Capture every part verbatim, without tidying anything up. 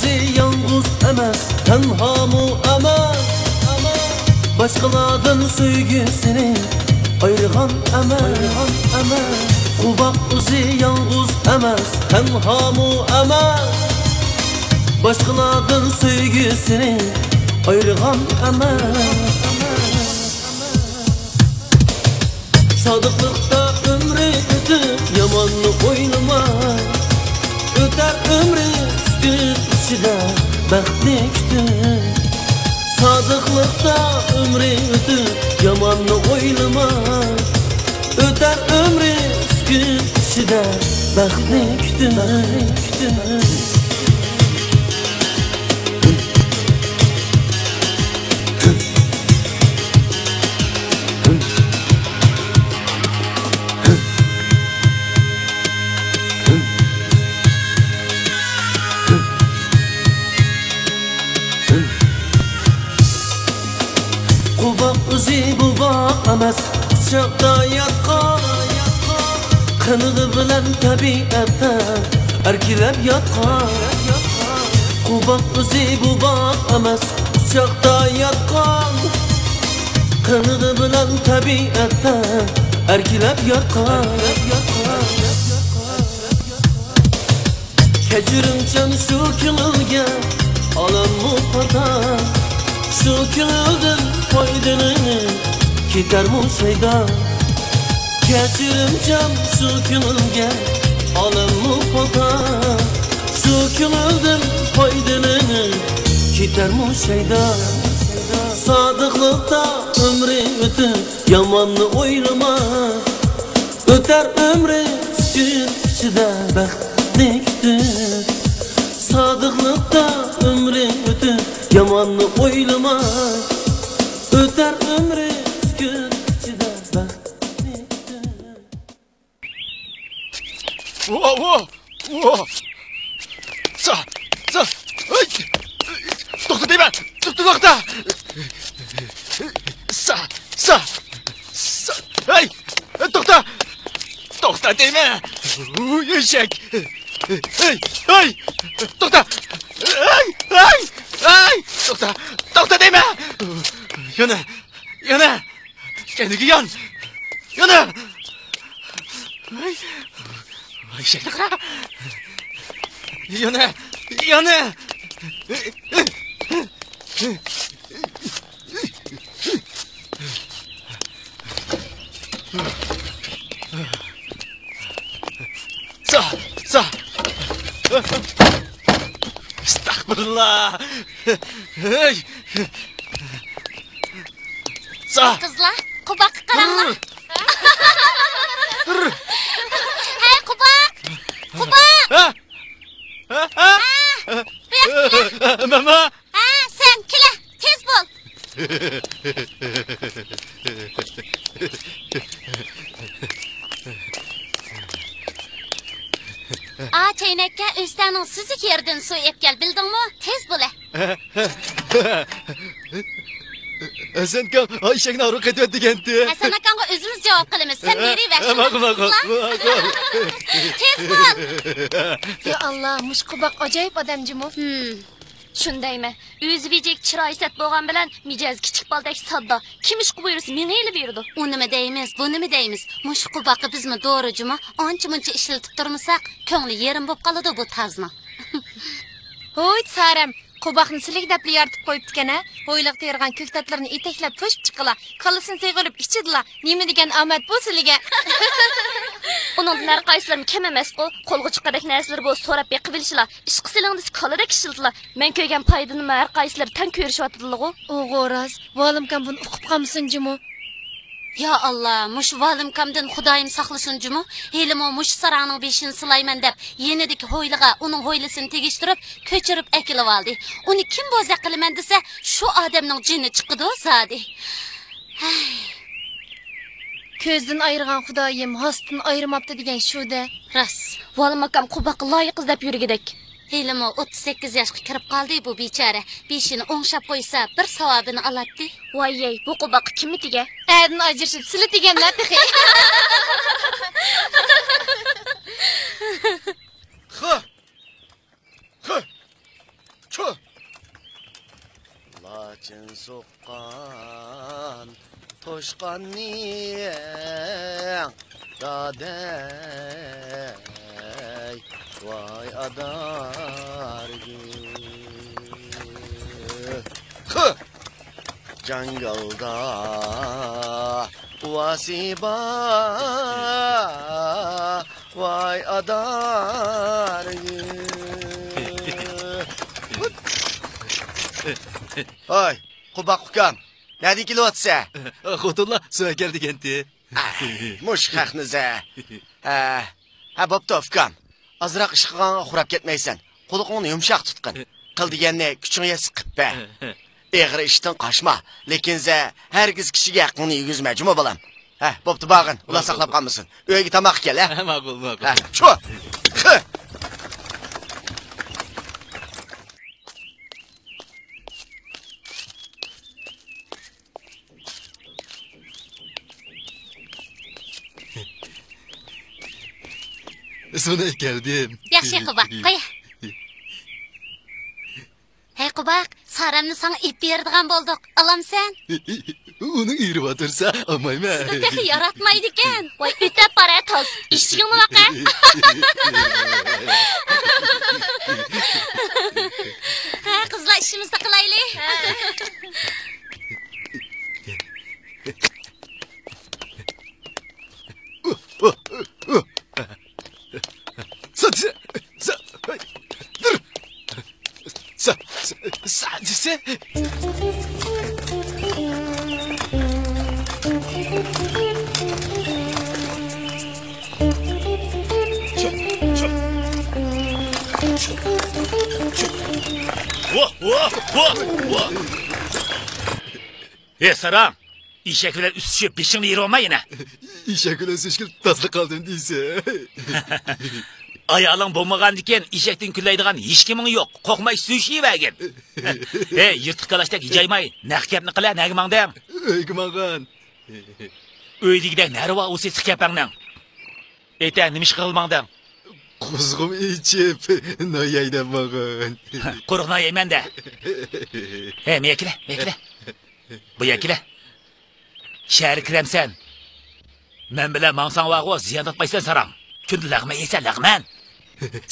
يالغۇز ئەمەس، تەنھامۇ ئەمەس. باشقىلاردىن سۆيگۈسىنى ئايرىغان ئەمەس، ئايرىغان ئەمەس. قوۋاق ئۆزى يالغۇز ئەمەس، تەنھامۇ ئەمەس. باشقىلاردىن سۆيگۈسىنى ئايرىغان ئەمەس. سادىقلىقتا ئۆمرى ئۆتۈپ، ياماننى ئويلىما. ئۆتەر ئۆمرى سۈكۈت ئىچىدە بەختنى كۈتۈپ. سادىقلىقتا ئۆمرى ئۆتۈپ، ياماننى ئويلىما. ئۆتەر ئۆمرى سۈكۈت ئىچىدە بەختنى كۈتۈپ. قوۋاق ئۆزى بوۋاق ئەمەس، قۇچاقتا ياتقان. قېنىغى بىلەن تەبىئەتتە ئەركىلەپ ياتقان. قوۋاق ئۆزى بوۋاق ئەمەس، قۇچاقتا ياتقان. قېنىغى بىلەن تەبىئەتتە ئەركىلەپ ياتقان. كەچۈرۈمچان شۇ كۆڭۈلگە ئالەممۇ پاتا. شۇ كۆڭۈلدىن پايدىلىنىپ كېتەرمۇ شەيدا. كەچۈرۈمچان شۇ كۆڭۈلگە ئالەممۇ پاتا. شۇ كۆڭۈلدىن پايدىلىنىپ كېتەرمۇ شەيدا. سادىقلىقتا ئۆمرى ئۆتۈپ، ياماننى ئويلىما. ئۆتەر ئۆمرى سۈكۈت ئىچىدە بەختنى كۈتۈپ. سادىقلىقتا ئۆمرى ئۆتۈپ، ياماننى ئويلىما. ئۆتەر ئۆمرى سۈكۈت ئىچىدە بەختنى كۈتۈپ. ۋو، ۋو، ۋو. سا، سا، ئەي! توختا دەيمەن! توختا، توختا! سا، سا، سا، ئەي! توختا! توختا دەيمەن! ۋۇي، ئېشەك! ئەي، ئەي! توختا! ئەي، ئەي، ئەي! توختا! توختا دەيمەن! يەنە! يەنە! كەينىگە يان! يەنە! ۋاي! ۋاي، شەيتان! يەنە! يەنە! سا! سا! ئەستەغپۇرۇللا! ھەي! سا! قىزلار، قوباققا قاراڭلار. ھەي، قوباق! قوباق! ھە؟ ھە؟ ھە؟ ھە، بۇ ياققا كېلە. ماما! ھە، سەن كېلە، تېز بول. ئا، چەينەككە ئۆستەڭنىڭ سۈزۈك يېرىدىن سۇ ئېلىپ كەل، بىلدىڭمۇ؟ تېز بولە. ھەسەن ئاكام ئايشەكنى ئارۇق قېتىۋەت دېگەنتى. ھەسەن ئاكاڭغا ئۆزىمىز جاۋاب قىلىمىز. سەن بېرىۋەر. ماقۇل، ماقۇل، ماقۇل. تېز بول. يا ئاللا، مۇشۇ قوباق ئاجايىپ ئادەم جۇمۇ. ھىم. شۇندايمەن. ئۆزى ۋىجىك، چىرايى سەت بولغان بىلەن مىجەزى كىچىك بالىدەك ساددا. كىم ئىشقا بۇيرۇسا مېڭىۋېرىدۇ. ئۇنىمۇ دەيمىز، بۇنىمۇ دەيمىز. مۇشۇ قوباققا بىزمۇ دورا جۇمۇ. ئانچە-مۇنچە ئىشلىتىپ تۇرمىساق، كۆڭلى يېرىم بولۇپ قالىدۇ بۇ تازنىڭ. ھوي، سارەم، قوباقنى سىلىگە دەپلا يارىتىپ قويۇپتىكەن ھە. ھويلىغا تېرىغان كۆكتاتلىرىنى يېتەكلەپ توشۇپ چىققىلا، كاللىسىنى سېغىرىپ ئىچىدىلا. نېمە دېگەن ئامەت بۇ سىلىگە؟ ئۇنىڭدىن ھەر قايسىلىرىمۇ كەم ئەمەسقۇ. قولغا چىققۇدەك نەرسىلىرى بولسا سوراپ بېقىۋېلىشلا. ئىشقا سېلىڭ دېسە كالىدەك ئىشلىتىلا. مەن كۆرگەن پايدىنىمۇ ھەر قايسىلىرى تەڭ كۆرۈشۈۋاتىدىلىغۇ. ئوغۇ راست. ۋالىمكان بۇنى ئۇقۇپ قالمىسۇن جۇمۇ. يا ئاللا، مۇشۇ ۋالىمكامدىن خۇدايىم ساقلىسۇن جۇمۇ. ھېلىمۇ مۇشۇ ساراڭنىڭ بېشىنى سىلايمەن دەپ، يېنىدىكى ھويلىغا ئۇنىڭ ھويلىسىنى تېگىشتۈرۈپ، كۆچۈرۈپ ئەكېلىۋالدى. ئۇنى كىم بوزەك قىلىمەن دېسە، شۇ ئادەمنىڭ جېنى چىقىدۇ زادى. ھەي. كۆزدىن ئايرىغان خۇدايىم ھاستىدىن ئايرىماپتۇ دېگەن شۇ-دە. راست. ۋالىم ئاكام قوباققا لايىق ئىزدەپ يۈرگۈدەك. ھېلىمۇ ئوتتۇز سەككىز ياشقا كىرىپ قالدى بۇ بىچارە. بېشىنى ئوڭشاپ قويسا، بىر ساۋابىنى ئالاتتى. ۋاييەي، بۇ قوباققا كىممۇ تېگە؟ ئەردىن ئاجرىشىپ، سىلى تېگەنلا تېخى. خو! خو! سوققان توشقاننىڭ دادەي، ۋاي ئادارگۈل. خۇ! جاڭگالدا ئۇۋاسى بار، ۋاي ئادارگۈل. ھاي، قوباق ئۇكام، نەدىن كېلىۋاتىسەن؟ خوتۇنلار سۆيە كەل دېگەنتى. ئاي، مۇشۇ خەقنى زە. ھە، ھە، بوپتۇ ئۇكام. ئازراق ئىش قىلغانغا خۇراپ كەتمەيسەن. قۇلىقىڭنى يۇمشاق تۇتقىن. قىل دېگەننى كۈچۈڭ يەتسە قىپ بە. ئېغىر ئىشتىن قاچما. لېكىن زە، ھەرگىز كىشىگە ھەققىڭنى يېگۈزمە، جۇمۇ بالام. ھە، بوپتۇ، بارغىن. ئۇلار ساقلاپ قالمىسۇن. ئۆيگە تاماققا كەل، ھە؟ ماقۇل، ماقۇل. ھە، چۇ! خى! سۇنى كەلدىم. ياخشى، قوباق، قوي. ھەي، قوباق، سارەمنى ساڭا ئېلىپ بېرىدىغان بولدۇق. ئالامسەن؟ ئۇنىڭ ئېرى باتۇرسا، ئالمايمەن. سىزنى تېخى ياراتمايدىكەن. ۋاي، ئۆتەپ بار، ھە، تاز. ئىشىكىڭنى باقە. ھە، قىزلار، ئىشىمىزنى قىلايلى. ۋاھ، ۋاھ، ۋاھ، ۋاھ. ھە، ساراڭ، ئېشەك بىلەن ئۈستۈشۈپ بېشىڭنى يېرىۋالما يەنە. ئېشەك بىلەن سۈشكىل تازلا قالدىم دېسە. ئايالىڭ بولمىغاندىكىن ئېشەكتىن كۈنلەيدىغان ھېچكىمىڭ يوق. قورقماي سۈشۈۋەرگىن. ھەي، يىرتىق كالاچتەك ھىجايماي، نەق گەپنى قىلە، نەگە ماڭدىڭ؟ ئۆيگە ماڭغان. ئۆيدىكىدەك نەرۋا ئۇ سېسىق كەپەڭنىڭ. ئېيتە، نېمە ئىش قىلغىلى ماڭدىڭ؟ قوزغۇم ئېچىپ، نان يەي دەپ ماڭغان. قۇرۇق نان يەيمەن دە. ھە، مېيەكىلە، مېيەكىلە. بۇ يەكىلە. شەھەرگە كىرەمسەن؟ مەن بىلەن ماڭساڭ ۋاغۇ، زىيان تارتمايسەن ساراڭ. كۈندە لەغمەن يەيسەن، لەغمەن.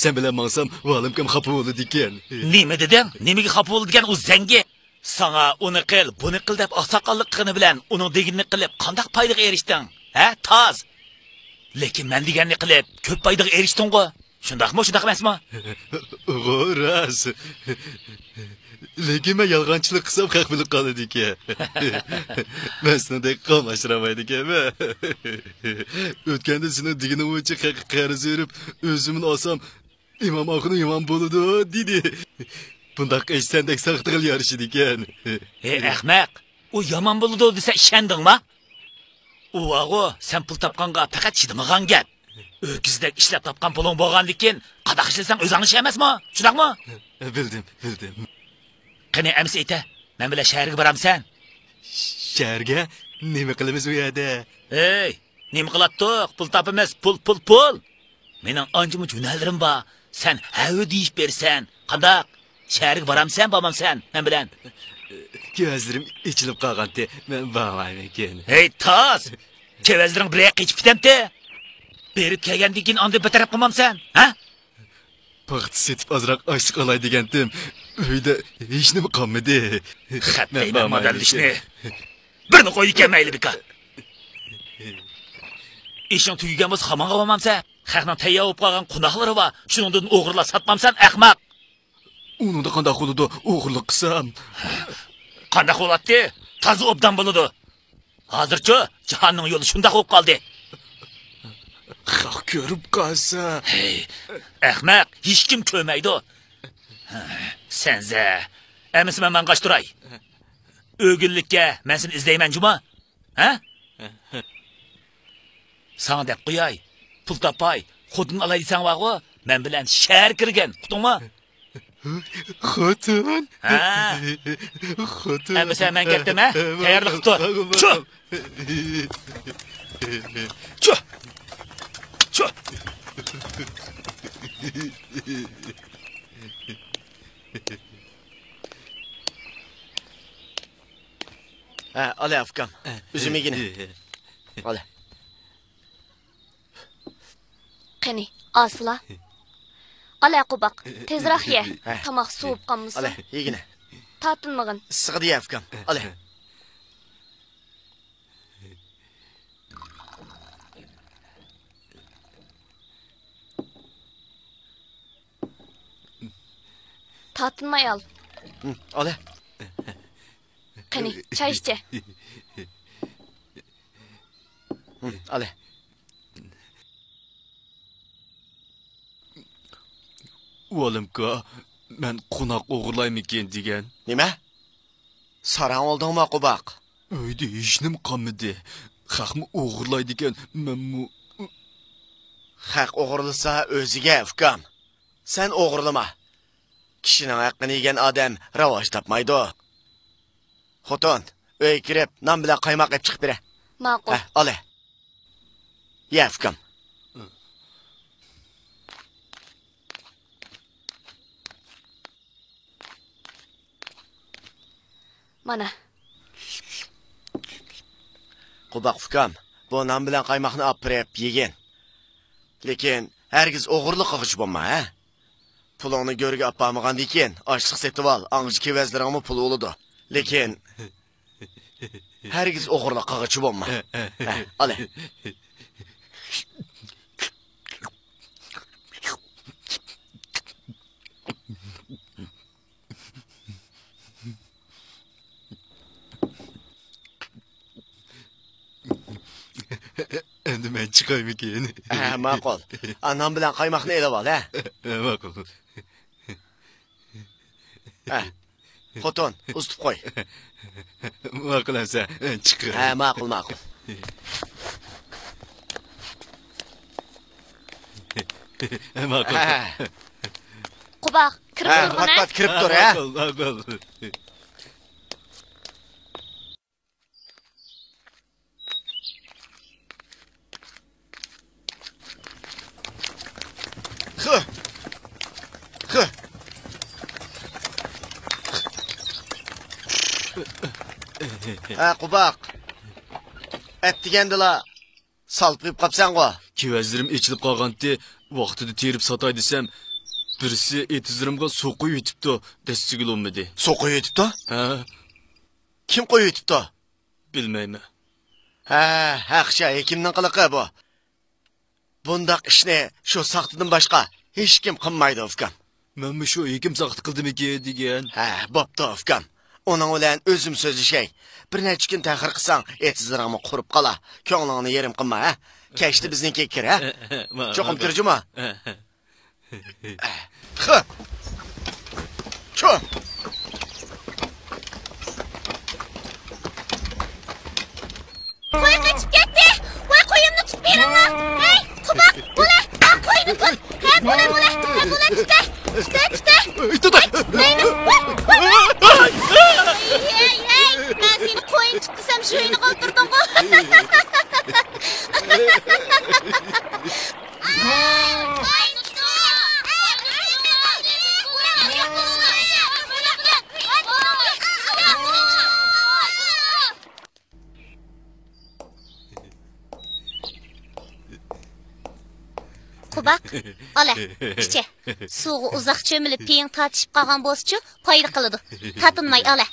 سەن بىلەن ماڭسام، ۋالىمكام خاپا بولىدىكەن. نېمە دېدىڭ؟ نېمىگە خاپا بولىدىكەن ئۇ زەڭگى؟ ساڭا ئۇنى قىل، بۇنى قىل دەپ ئاقساقاللىق قىلغىنى بىلەن ئۇنىڭ دېگىنىنى قىلىپ قانداق پايدىغا ئېرىشتىڭ؟ ھە، تاز؟ لېكىن مەن دېگەننى قىلىپ كۆپ پايدىغا ئېرىشتىڭغۇ؟ شۇنداقمۇ، شۇنداق ئەمەسمۇ؟ غۇ، راست. لېكىن مەن يالغانچىلىق قىلسام خەق بىلىپ قالىدىكەن. مەن سېنىڭدەك قاملاشتۇرالمايدىكەنمەن. ئۆتكەندە سېنىڭ دېگىنىڭ بويىچە خەققە قەرز بېرىپ، ئۆزۈمنى ئالسام، ئىمام ئاخۇنۇم يامان بولىدۇ دېدى. بۇنداق ئىش سەندەك ساختىغىلا يارىشىدىكەن. ھەي، ئەخمەق! ئۇ يامان بولىدۇ دېسە ئىشەندىڭما؟ ئۇ ئاغۇ، سەن پۇل تاپقانغا پەقەت چىدىمىغان گەپ. ئۆكۈزدەك ئىشلەپ تاپقان پۇلۇڭ بولغاندىكىن، قانداق ئىشلىسەڭ ئۆزۈڭنى ئىش ئەمەسمۇ؟ شۇنداقمۇ؟ بىلدىم، بىلدىم. قېنى، ئەمىسە ئېيتە، مەن بىلەن شەھەرگە بارامسەن؟ شەھەرگە؟ نېمە قىلىمىز ئۇ يەردە؟ ھەي، نېمە قىلاتتۇق؟ پۇل تاپىمىز، پۇل، پۇل، پۇل! مېنىڭ ئانچە-مۇنچە ھۈنەرلىرىم بار. سەن ھەۋە دېيىپ بېرىسەن. قانداق؟ شەھەرگە بارامسەن، بارمامسەن مەن بىلەن؟ كۆزلىرىم ئېچىلىپ قالغانتى. مەن بارمايمەنكىن. ھەي، تاز! كېۋەزلىرىڭ بىرەر قېچىپ كېتەمتى؟ بېرىپ كەلگەندىن كېيىن ئاندىن بىر تەرەپ قىلمامسەن، ھە؟ پاختا سېتىپ ئازراق ئاشلىق ئالاي دېگەنتىم. ئۆيدە ھېچنېمە قالمىدى. خەپ دەيمەن مادەللىشنى. بىرنى قويىدىكەن مەيلى بىكار. ئىشىڭ تۈگىگەن بولسا خامانغا بارمامسەن؟ خەقنىڭ تەييار بولۇپ قالغان قوناقلىرى بار. شۇنىڭدىن ئوغرىلاپ ساتمامسەن، ئەخمەق؟ ئۇنىڭدا قانداق بولىدۇ، ئوغرىلىق قىلسام؟ قانداق بولاتتى؟ تازا ئوبدان بولىدۇ. ھازىرچۇ جاھاننىڭ يولى شۇنداق بولۇپ قالدى. خەق كۆرۈپ قالسا. ھەي، ئەخمەق، ھېچكىم كۆرمەيدۇ. سەنزە، ئەمىسە مەن ماڭغاچ تۇراي. ئۆگۈنلۈككە مەن سېنى ئىزدەيمەن جۇمۇ. ھە؟ ساڭا دەپ قوياي، پۇل تاپاي، خوتۇن ئالاي دېسەڭ بارغۇ، مەن بىلەن شەھەرگە كىرگىن، ئۇقتۇڭمۇ؟ خوتۇن؟ ھە. خوتۇن. ئەمىسە مەن كەتتىم، ھە؟ تەييارلىق تۇت. چۇ! چۇ! چۇ! ھە، ئالە ئۇكام. ئۈزۈم يېگىنە. ئالە. قېنى، ئاسىلا. ئالە قوباق، تېزراق يە. ھە. تاماق سوۋۇپ قالمىسۇن. ئالە، يېگىنە. تارتىنمىغىن. ئىسسىقىدا يە ئۇكام. ئالە. تارتىنماي ئال. ھە، ئالە. قېنى، چاي ئىچە. ھە، ئالە. ئۇۋالىمكا، مەن قوناق ئوغرىلايمىكىن دېگەن. نېمە؟ ساراڭ بولدۇڭمۇ، قوباق؟ ئۆيدە ھېچنېمە قالمىدى. خەقمۇ ئوغرىلايدىكەن، مەنمۇ. خەق ئوغرىلىسا ئۆزىگە، ئۇكام. سەن ئوغرىلىما. كىشىنىڭ ھەققىنى يېگەن ئادەم راۋاج تاپمايدۇ. خوتۇن، ئۆيگە كىرىپ، نان بىلەن قايماق ئېلىپ چىقىپ بېرە. ماقۇل. ھە، ئالە. يە، ئۇكام. مانا. قوباق ئۇكام، بۇ نان بىلەن قايماقنى ئاپىرىپ يېگىن. لېكىن ھەرگىز ئوغرىلىق قىلغۇچى بولما، ھە؟ پۇلۇڭنى گۆرگە ئاپارمىغاندىن كېيىن ئاشلىق سېتىۋال، ئاڭغىچە كېۋەزلىرىڭمۇ پۇل بولىدۇ. لېكىن ھەرگىز ئوغرىلىق قىلغۇچى بولما. ھە، ئالە. ئەمدى مەن چىقايمىكىن؟ ھە، ماقۇل. ئا، نان بىلەن قايماقنى ئېلىۋال، ھە؟ ھە، ماقۇل. ھە. خوتۇن، ئۇزىتىپ قوي. ماقۇل ئەمسە، چىقىڭ. ھە، ماقۇل، ماقۇل. ماقۇل. ھە. قوباق، كىرىپ ھە، تۇرغىن، پات-پات كىرىپ تۇر، ھە؟ ماقۇل، ماقۇل. خى! خى! ھە، قوباق. ئەتىگەندىلا سالپىيىپ قاپسەنغۇ؟ كېۋەزلىرىم ئېچىلىپ قالغانتى، ۋاقتىدا تېرىپ ساتاي دېسەم، بىرسى ئېتىزلىرىمغا سۇ قۇيۇۋېتىپتۇ، دەسسىگىلى بولمىدى. سۇ قۇيۇۋېتىپتۇ؟ ھە. كىم قويۇۋېتىپتۇ؟ بىلمەيمەن. ھە، ھەقشا، ھېكىمنىڭ قىلىقى بۇ. بۇنداق ئىشنى شۇ ساختىدىن باشقا ھېچكىم قىلمايدۇ، ئۇكام. مەنمۇ شۇ ھېكىم ساختا قىلدىمىكىن دېگەن. ھە، بوپتۇ، ئۇكام. ئۇنىڭ بىلەن ئۆزۈم سۆزلىشەي. بىر نەچچە كۈن تەخىر قىلساڭ، ئېتىزلىرىڭمۇ قۇرۇپ قالا. كۆڭلۈڭنى يېرىم قىلما، ھە؟ كەچتە بىزنىڭكىگە كىر، ھە؟ چوقۇم كىر جۇمۇ. خى! چۇ! قوي قېچىپ كەتتى! ۋاي، قويۇمنى تۇتۇپ بېرىڭلار! ھەي، قوباق، بولە! ھە، قوينى تۇت! ھە، بولە، بولە! ھە، بولە، تۇتە! تۇتە، تۇتە! تۇتە! ھەي، تۇتمايمەن! ۋاي، ۋاي، ۋاي! ھەي، ھەي، ھەي! مەن سېنى قوينى تۇت دېسەم، شۇ يېنىغا ئولتۇردۇڭغۇ! قوباق، ئالە، ئىچە. سۇغا ئۇزاق چۆمۈلۈپ پېيىڭ تارتىشىپ قالغان بولسىچۇ، پايدا قىلىدۇ. تارتىنماي ئالە.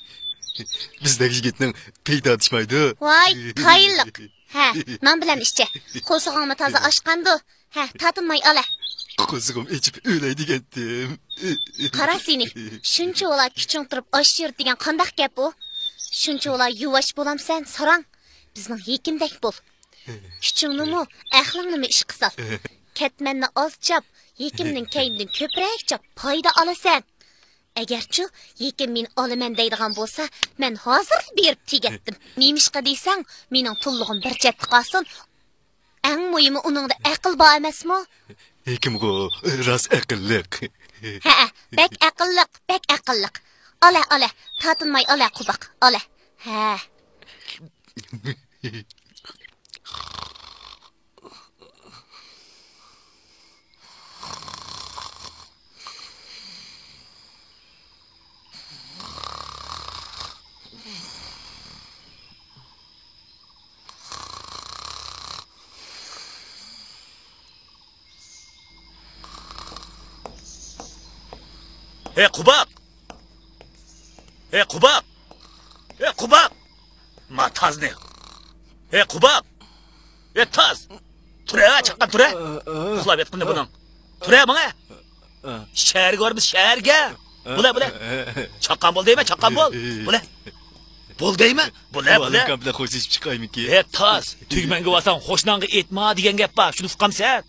بىزدەك يىگىتنىڭ پېيى تارتىشمايدۇ. ۋاي، قايىللىق. ھە، نان بىلەن ئىچە. قورسىقىڭمۇ تازا ئاچقاندۇ. ھە، تارتىنماي ئالە. قورسىقىم ئېچىپ ئۆلەي دېگەنتىم. قارا سېنى، شۇنچىۋالا كۈچۈڭ تۇرۇپ ئاش يۈر دېگەن قانداق گەپ ئۇ؟ شۇنچىۋالا يۇۋاش بولامسەن، ساراڭ؟ بىزنىڭ ھېكىمدەك بول. كۈچۈڭنىمۇ، ئەقلىڭنىمۇ ئىشقا سال. كەتمەننى ئاز چاپ، ھېكىمنىڭ كەينىدىن كۆپرەك چاپ، پايدا ئالىسەن. ئەگەرچۇ ھېكىم مېنى ئالىمەن دەيدىغان بولسا، مەن ھازىرلا بېرىپ تېگەتتىم. نېمىشقا دېسەڭ، مېنىڭ تۇللۇقۇم بىر چەتتە قالسۇن. ئەڭ مۇھىمى، ئۇنىڭدا ئەقىل بار ئەمەسمۇ؟ ھېكىمغۇ راست ئەقىللىق. ھەئە، بەك ئەقىللىق، بەك ئەقىللىق. ئالە، ئالە، تارتىنماي ئالە، قوباق، ئالە. ھە. ھەي، قوباق! ھەي، قوباق! ھەي، قوباق! ما تازنى! ھەي، قوباق! ھەي، تاز! تۇرە، چاققان تۇرە! ئۇخلاپ ياتقىنى بۇنىڭ. تۇرە، ماڭە! شەھەرگە بارىمىز، شەھەرگە! بۇلە، بۇلە! چاققان بول دەيمەن، چاققان بول! بۇلە! بول دەيمەن، بۇلە، بۇلە! مۇئەللىمكام بىلەن خوشلىشىپ چىقايمىكىن؟ ھەي، تاز! تۈگمەنگە بارساڭ، قوشناڭغا ئېيتما دېگەن گەپ بار، شۇنى ئۇقامسەن؟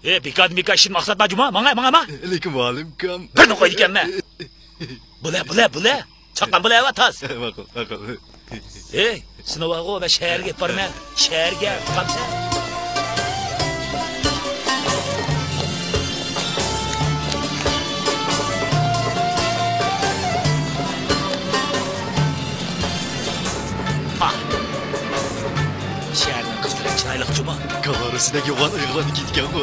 ھەي، بىكاردىن بىكار ئىشىم مەقسەت بار جۇما، ماڭە، ماڭە، ماڭ! لېكىن مۇئەللىمكام. بىرنى قوي دېگەنمەن. بۇلە، بۇلە، بۇلە. چاققان بۇلە، ۋە تاز. ماقۇل، ماقۇل. ھەي، سېنى بارغۇ، مەن شەھەرگە ئېلىپ بارىمەن. شەھەرگە، ئۇقامسەن؟ ھا. شەھەرنىڭ قىزلىرى چىرايلىق جۇما. كالارىسىدەك يوغان ئاياغلارنى كىيىدىكەنغۇ.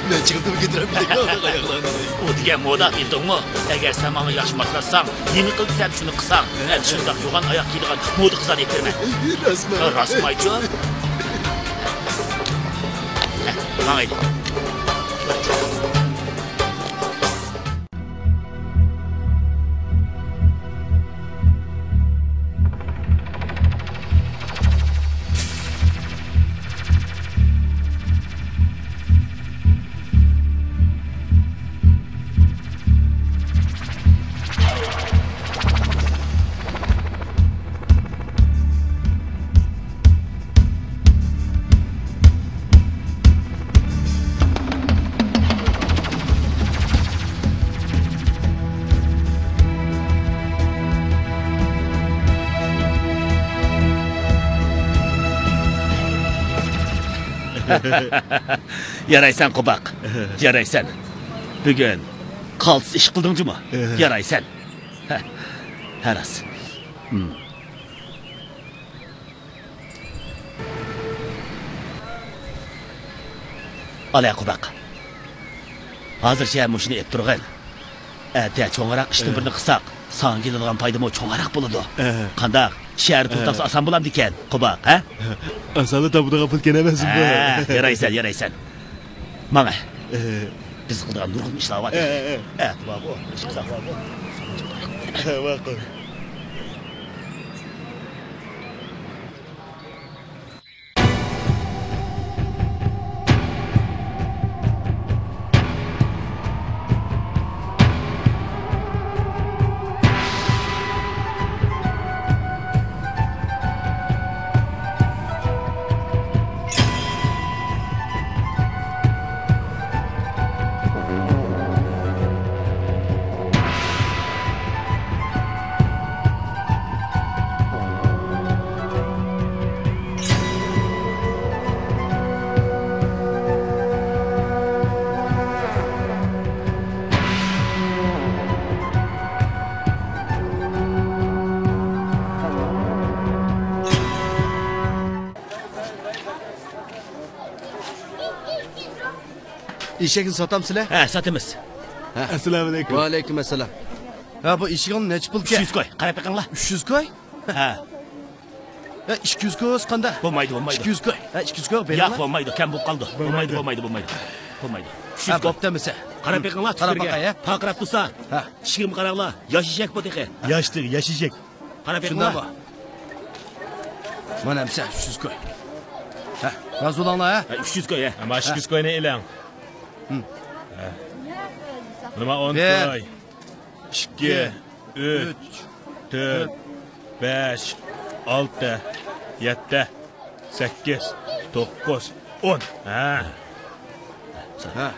مەن چىقىمدىمۇ كۆتۈرەلمىدىم ئۇنداق ئاياغلارنى. ئۇ دېگەن مودا، بىلدىڭمۇ؟ ئەگەر سەن ماڭا ياخشى ماسلاشساڭ، نېمە قىل دېسەم شۇنى قىلساڭ، مەن شۇنداق يوغان ئاياغ كىيىدىغان مودا قىزلارنى ئېلىپ بېرىمەن. راستمۇ؟ راستمايچۇ؟ ماڭايلى. يارايسەن، قوباق. يارايسەن. بۈگۈن قالتىس ئىش قىلدىڭ جۇمۇ. يارايسەن. ھە، ھە راست. ئالە، قوباق. ھازىرچە مۇشۇنى ئېلىپ تۇرغىن. ئەتە چوڭراق ئىشنى بىرنى قىلساق، ساڭا كېلىدىغان پايدىمۇ چوڭراق بولىدۇ. قانداق؟ شەھەر پۇل تاپسا ئاسان بولامدىكەن، قوباق، ھە؟ ئاسانلا تاپىدىغان پۇلكەن ئەمەس بۇ. ھە، يارايسەن، يارايسەن. ماڭە. بىز قىلىدىغان نۇرغۇن ئىشلار بار. ئەتە بارغۇ، ئىش قىلساق بارغۇ. ماقۇل. ئېشەكنى ساتامسىلەر؟ ھە، ساتىمىز. ھە. ئەسسالامۇئەلەيكۇم. ۋەئەلەيكۇم ئەسسالام. ھە، بۇ ئېشىكىڭ نەچچە پۇلكەن؟ ئۈچ يۈز كوي. قاراپ بېقىڭلار. ئۈچ يۈز كوي؟ ھە. ھە، ئىككى يۈز كوي بولسا قانداق؟ بولمايدۇ، بولمايدۇ. ئىككى يۈز كوي. ھە، ئىككى يۈز كوي بېرىڭلار. ياق، بولمايدۇ، كەم بولۇپ قالىدۇ. بولمايدۇ، بولمايدۇ، بولمايدۇ. بولمايدۇ. ئۈچ يۈز كوي. ھە، بوپتۇ ئەمىسە. قاراپ بېقىڭلار، قاراپ باقاي، ھە. پارقىراپ تۇرسا. ھە. ئىشىكىمگە قاراڭلار. ياش ئېشەك بۇ تېخى. ياش، ياش ئېشەك. قاراپ بېقىڭلار. شۇنداقمۇ؟ مانا ئەمسە ئۈچ يۈز كوي. ھە، رازى بولۇڭلار، ھە؟ ھە، ئۈچ يۈز كوي، ھە. ئەمما ئىككى يۈز كوينى ئېلىڭ. ھە. نېمە ئون كوي؟ ئىككى، ئۈچ، تۆت، بەش، ئالتە، يەتتە، سەككىز، توققۇز، ئون. ھە. ھە.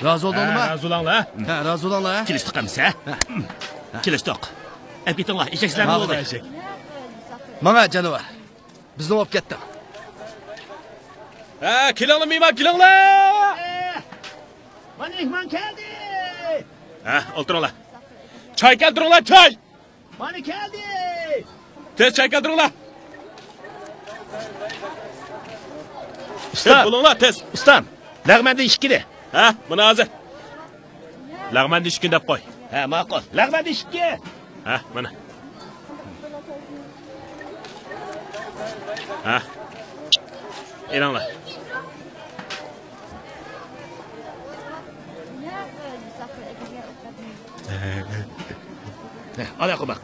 رازى بولدۇڭلارمۇ؟ ھە، رازى بولۇڭلار. ھە، رازى بولۇڭلار. كېلىشتۇق ئەمىسە، ھە؟ ھە. كېلىشتۇق. ئەپ كېتىڭلار، ئېشەك سىلەرنىڭ بولدى. ماڭا جانىۋار. بىزنىڭ بولۇپ كەتتى. ھە، كېلىڭلار مېھمان، كېلىڭلار. مانا مېھمان كەلدى. ھە، ئولتۇرۇڭلار. چاي كەلتۈرۈڭلار، چاي. مانا كەلدى! تېز چاي كەلتۈرۈڭلار! ئۇستام! تېز بولۇڭلار، تېز! ئۇستام! لەغمەندىن ئىككىنى! ھە، مانا ھازىر! لەغمەندىن ئىككىنى دەپ قوي! ھە، ماقۇل! لەغمەندىن ئىككى! ھە، مانا! ھە! ئېلىڭلار. ئالا قوباق.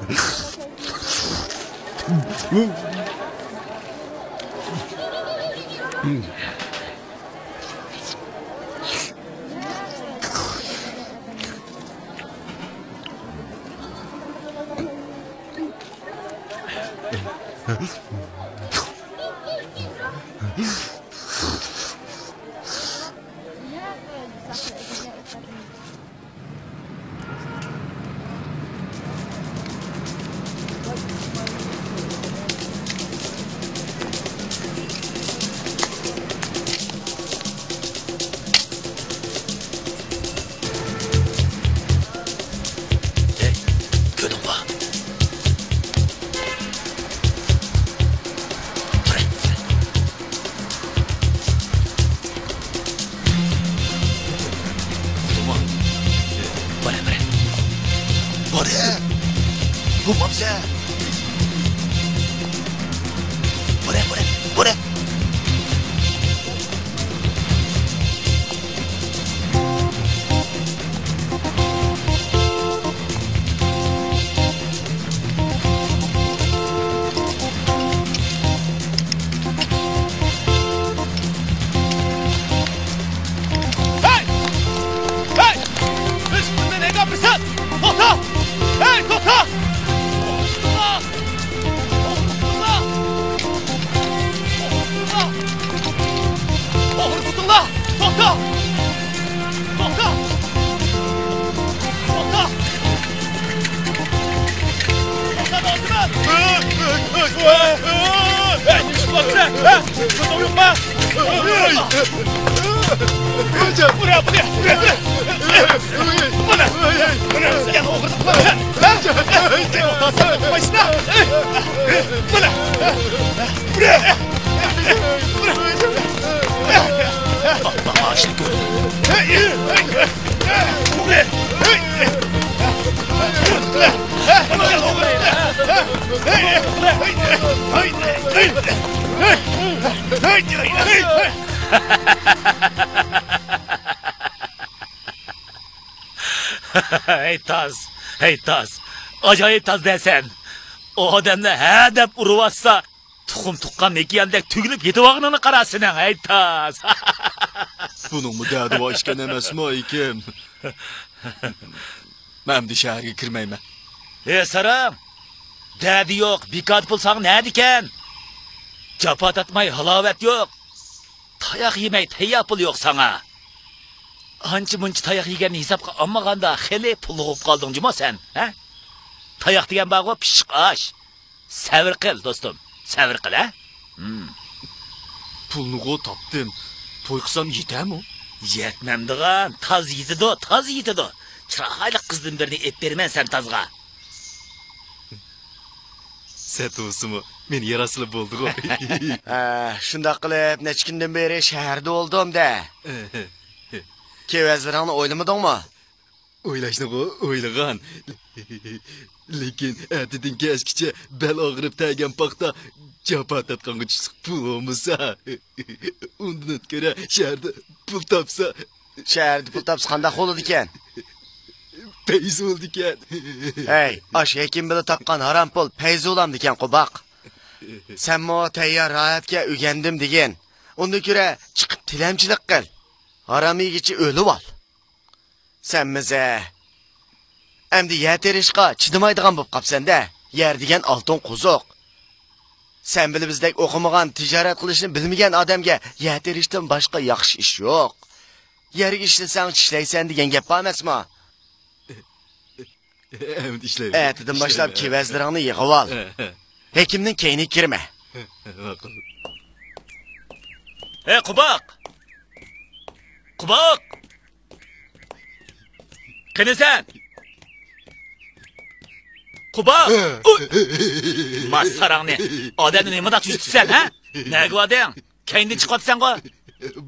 ھەي، كۆردۈڭمۇ؟ بارە، بارە. بارە. بولمامسە. بارە، بارە، بارە. ھەي! ھەي! ھېچ بىرىنى نېگا بىرسەن! توختا! ھەي، توختا! توختا! توختا! توختا! توختا! توختا! توختا! توختا! توختا، توختىمە! ئەي، نېمە ئىش قىلىۋاتىسەن؟ ھە؟ توختاڭ يوقما؟ ئۇرە، بۇنى، ئۇرە، ئۇرە! بۇنى! بۇنى! يەنە ئوغرىلىق قىلىۋاتىسەن! ھە؟ سەن توختاپ قويمايسەن! بۇنى! ھەي تاز، ھەي تاز، ئاجايىپ تاز دەسەن. ئادەمنى ھە دەپ ئۇرۇۋاتسا، تۇخۇم تۇغقان مېكىياندەك تۈگۈلۈپ يېتىۋالغىنىڭنى قارا سېنىڭ، ھەي تاز! بۇنىڭمۇ دەردى بار ئىكەن ئەمەسمۇ، ھېكىم؟ مەن ئەمدى شەھەرگە كىرمەيمەن. ھە ساراڭ! دەردى يوق، بىكار پۇل ساڭا نەدىكەن؟ جاپا تارتماي ھالاۋەت يوق. تاياق يېمەي تەييار پۇل يوق ساڭا. ئانچە مۇنچە تاياق يېگەننى ھېسابقا ئالمىغاندا خېلى پۇللۇق بولۇپ قالدىڭ جۇمۇ سەن، ھە؟ تاياق دېگەن بارغۇ، پىششىق ئاش. سەۋر قىل، دوستۇم، سەۋر قىل، ھە؟ ھىم. پۇلنىغۇ تاپتىم. توي قىلسام يېتەرمۇ؟ يەتمەمدىغان، تاز يېتىدۇ، تاز يېتىدۇ. چىرايلىق قىزدىن بىرنى ئېلىپ بېرىمەن سەن تازغا. سەت بولسىمۇ، مېنى ياراتسىلا بولدىغۇ. ھە، شۇنداق قىلىپ، نەچچە كۈندىن بېرى شەھەردە بولدۇم-دە. كېۋەزلىرىڭنى ئويلىمىدىڭمۇ؟ ئويلاشنىغۇ ئويلىغان. لېكىن ئەتىدىن كەچكىچە بەل ئاغرىپ تەگەن پاختا، جاپا تارتقانغا چۈشلۈك پۇل بولمىسا، ئۇندىن كۆرە شەھەردە پۇل تاپسا. شەھەردە پۇل تاپسا قانداق بولىدىكەن؟ پەيزى بولىدىكەن. ھەي، ئاشۇ ھېكىم بىلەن تاپقان ھارام پۇل پەيزى بولامدىكەن، قوباق؟ سەنمۇ تەييار راھەتكە ئۆگەندىم دېگىن. ئۇندىن كۆرە چىقىپ تىلەمچىلىك قىل. ھارام يېگۈچى ئۆلۈۋال. سەن مىزە. ئەمدى يەر تېرىشقا چىدىمايدىغان بولۇپ قاپسەن-دە. يەر دېگەن ئالتۇن قوزۇق. سەن بىلەن بىزدەك ئوقۇمىغان، تىجارەت قىلىشنى بىلمىگەن ئادەمگە يەر تېرىشتىن باشقا ياخشى ئىش يوق. يەرگە ئىشلىسەڭ چىشلەيسەن دېگەن گەپ بار ئەمەسما؟ ئەمدى ئىشلەيمەن. ئەتىدىن باشلاپ ئىشلەيمەن. كېۋەزلىرىڭنى يىغىۋال. ھېكىمنىڭ كەينىگە كىرمە. ماقۇل. ھەي، قوباق! قوباق! قېنى سەن؟ قوباق! ئۇي! ماس ساراڭنى! ئادەمنى نېمانداق چۈشۈرتىسەن، ھە؟ نەگە باردىڭ؟ كەينىدىن چىقىۋاتىسەنغۇ؟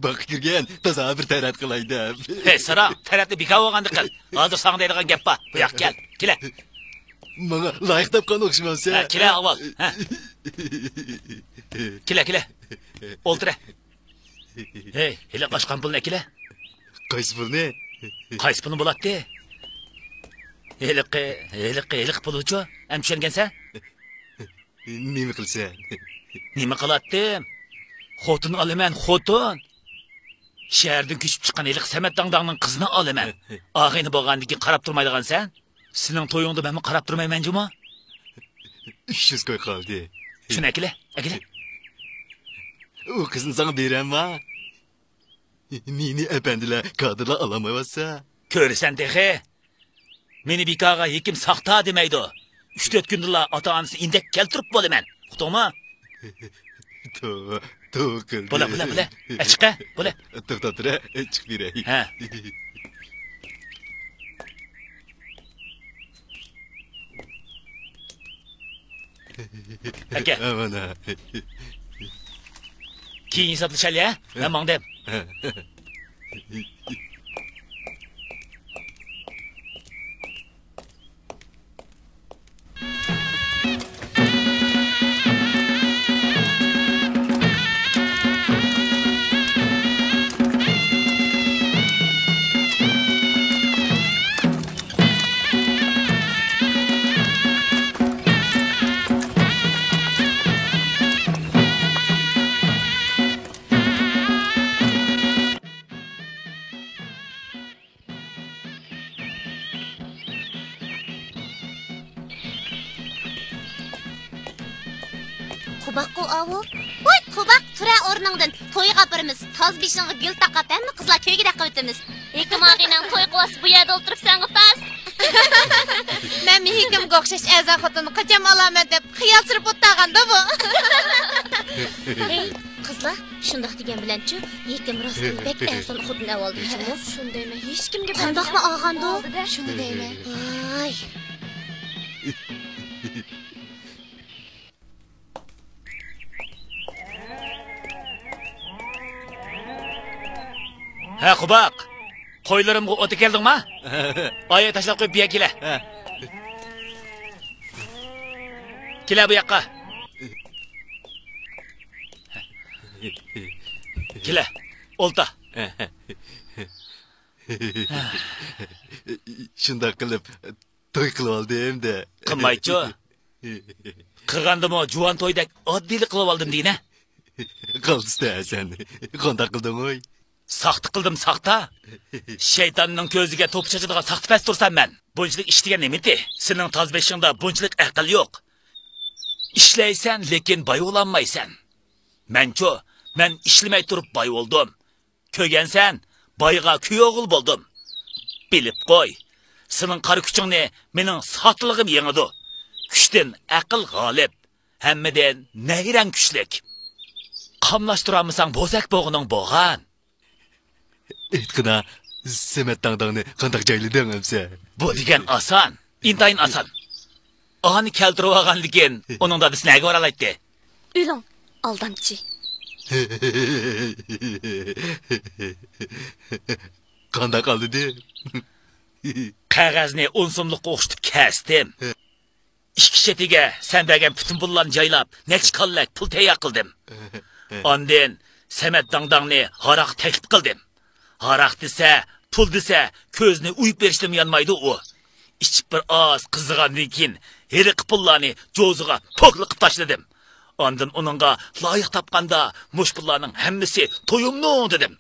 باغقا كىرگەن، تازا بىر تەرەت قىلاي دەپ. ھەي، ساراڭ، تەرەتنى بىكار بولغاندا قىل. ھازىر ساڭا دەيدىغان گەپ بار. بۇ ياققا كەل. كېلە. ماڭا لايىق تاپقان ئوخشىمامسەن؟ ھە، كېلە، ئاۋۋال. ھە. كېلە، كېلە. ئولتۇرە. ھەي، ھېلىقى ئاچقان پۇلنى ئەكىلە. قايسى پۇلنى؟ قايسى پۇلنى بولاتتى؟ ھېلىقى، ھېلىقى، ھېلىقى پۇلىچۇ؟ ئەمدى چۈشەنگەنسەن؟ نېمە قىلىسەن؟ نېمە قىلاتتىم؟ خوتۇن ئالىمەن، خوتۇن. شەھەردىن كۆچۈپ چىققان ھېلىقى سەمەت داڭداڭنىڭ قىزىنى ئالىمەن. ئاغىنە بولغاندىن كېيىن قاراپ تۇرمايدىغانسەن؟ سېنىڭ تويۇڭدا مەنمۇ قاراپ تۇرمايمەن جۇمۇ. ئۈچ يۈز كوي قالدى. شۇنى ئەكىلە، ئەكىلە. ئۇ قىزنى ساڭا بېرەمما؟ مېنى ئەپەندىلەر، كادىرلار ئالالمايۋاتسا. كۆرىسەن تېخى. مېنى بىكارغا ھېكىم ساختا دېمەيدۇ. ئۈچ-تۆت كۈندىلا ئاتا-ئانىسى ئىندەك كەلتۈرۈپ بولىمەن. ئۇقتۇڭمۇ؟ توۋا، توۋا قىلدى. بولە، بولە، بولە. ئە، چىقە، بولە. توختاپ تۇرە، چىقىپ بېرەي. ھە. ئاكا. ھە، مانا. كېيىن ھېسابلىشايلى، ھە؟ مەن ماڭدىم. قوباققۇ ئاۋۇ. ۋاي، قوباق، تۇرە ئورنۇڭدىن. تويغا ئاپىرىمىز. تاز بېشىڭغا گۈل تاقاپ، ھەممە قىزلار كۆيگۈدەك قىلىۋېتىمىز. ھېكىم ئاغىنەڭ توي قىلىۋاتسا، بۇ يەردە ئولتۇرۇپ سەن قىپاس. مەن ھېكىمگە ئوخشاش ئەرزان خوتۇننى قاچان ئالارمەن دەپ خىيال سۈرۈپ ئولتۇرغاندا بۇ. ھەي، قىزلار، شۇنداق دېگەن بىلەنچۇ، ھېكىم راستتىن بەك ئەرزان خوتۇن ئەۋالدى ئھە، جۇمۇ. شۇنى دەيمەن، ھېچكىمگە قانداقمۇ ئالغاندۇ؟ شۇنى دەيمەن. ۋاي. ھە، قوباق. قويلىرىمغا ئوت ئەكەلدىڭما؟ ئايە تاشلاپ قويۇپ بىيە كېلە. كېلە بۇ ياققا. كېلە، ئولتا. شۇنداق قىلىپ، توي قىلىۋالدىم دە. قىلمايچۇ. قىلغاندىمۇ جۇۋان تويدەك ئاددىيلا قىلىۋالدىم دېگىنە. قالتىس-دە سەن. قانداق قىلدىڭ ھوي؟ ساختا قىلدىم، ساختا. شەيتاننىڭ كۆزىگە توپا چاچىدىغان ساختىپەز تۇرسام مەن. بۇنچىلىك ئىش دېگەن نېمىتى؟ سېنىڭ تاز بېشىڭدا بۇنچىلىك ئەقىل يوق. ئىشلەيسەن، لېكىن باي بولالمايسەن. مەنچۇ، مەن ئىشلىمەي تۇرۇپ باي بولدۇم. كۆرگەنسەن، بايغا كۈيئوغۇل بولدۇم. بىلىپ قوي، سېنىڭ قارا كۈچۈڭنى مېنىڭ ساختىلىقىم يېڭىدۇ. كۈچتىن ئەقىل غالىب. ھەممىدىن نەيرەڭ كۈچلۈك. قاملاشتۇرالمىساڭ بوزەك بوغىنىڭ بوغان. ئېيتقىنا، سەمەت داڭداڭنى قانداق جايلىدىڭ ئەمسە؟ بۇ دېگەن ئاسان. ئىنتايىن ئاسان. ئانى كەلتۈرۈۋالغاندىكىن ئۇنىڭ دادىسى نەگە بارالايتتى؟ ئۆلۈڭ، ئالدامچى. قانداق ئالدىدى؟ قەغەزنى ئون سوملۇققا ئوخشىتىپ كەستىم. ئىككى چېتىگە سەن بەرگەن پۈتۈن پۇللارنى جايلاپ، نەچچە كاللەك پۇل تەييار قىلدىم. ئاندىن سەمەت داڭداڭنى ھاراق تەكلىپ قىلدىم. ھاراق دېسە، پۇل دېسە، كۆزىنى ئويۇپ بېرىشتىنمۇ يانمايدۇ ئۇ. ئىچىپ بىر ئاز قىزىغاندىن كېيىن، ھېلىقى پۇللارنى جوزىغا پوكلا قىلىپ تاشلىدىم. ئاندىن ئۇنىڭغا لايىق تاپقاندا، مۇشۇ پۇللارنىڭ ھەممىسى تويۇمنىڭ دېدىم.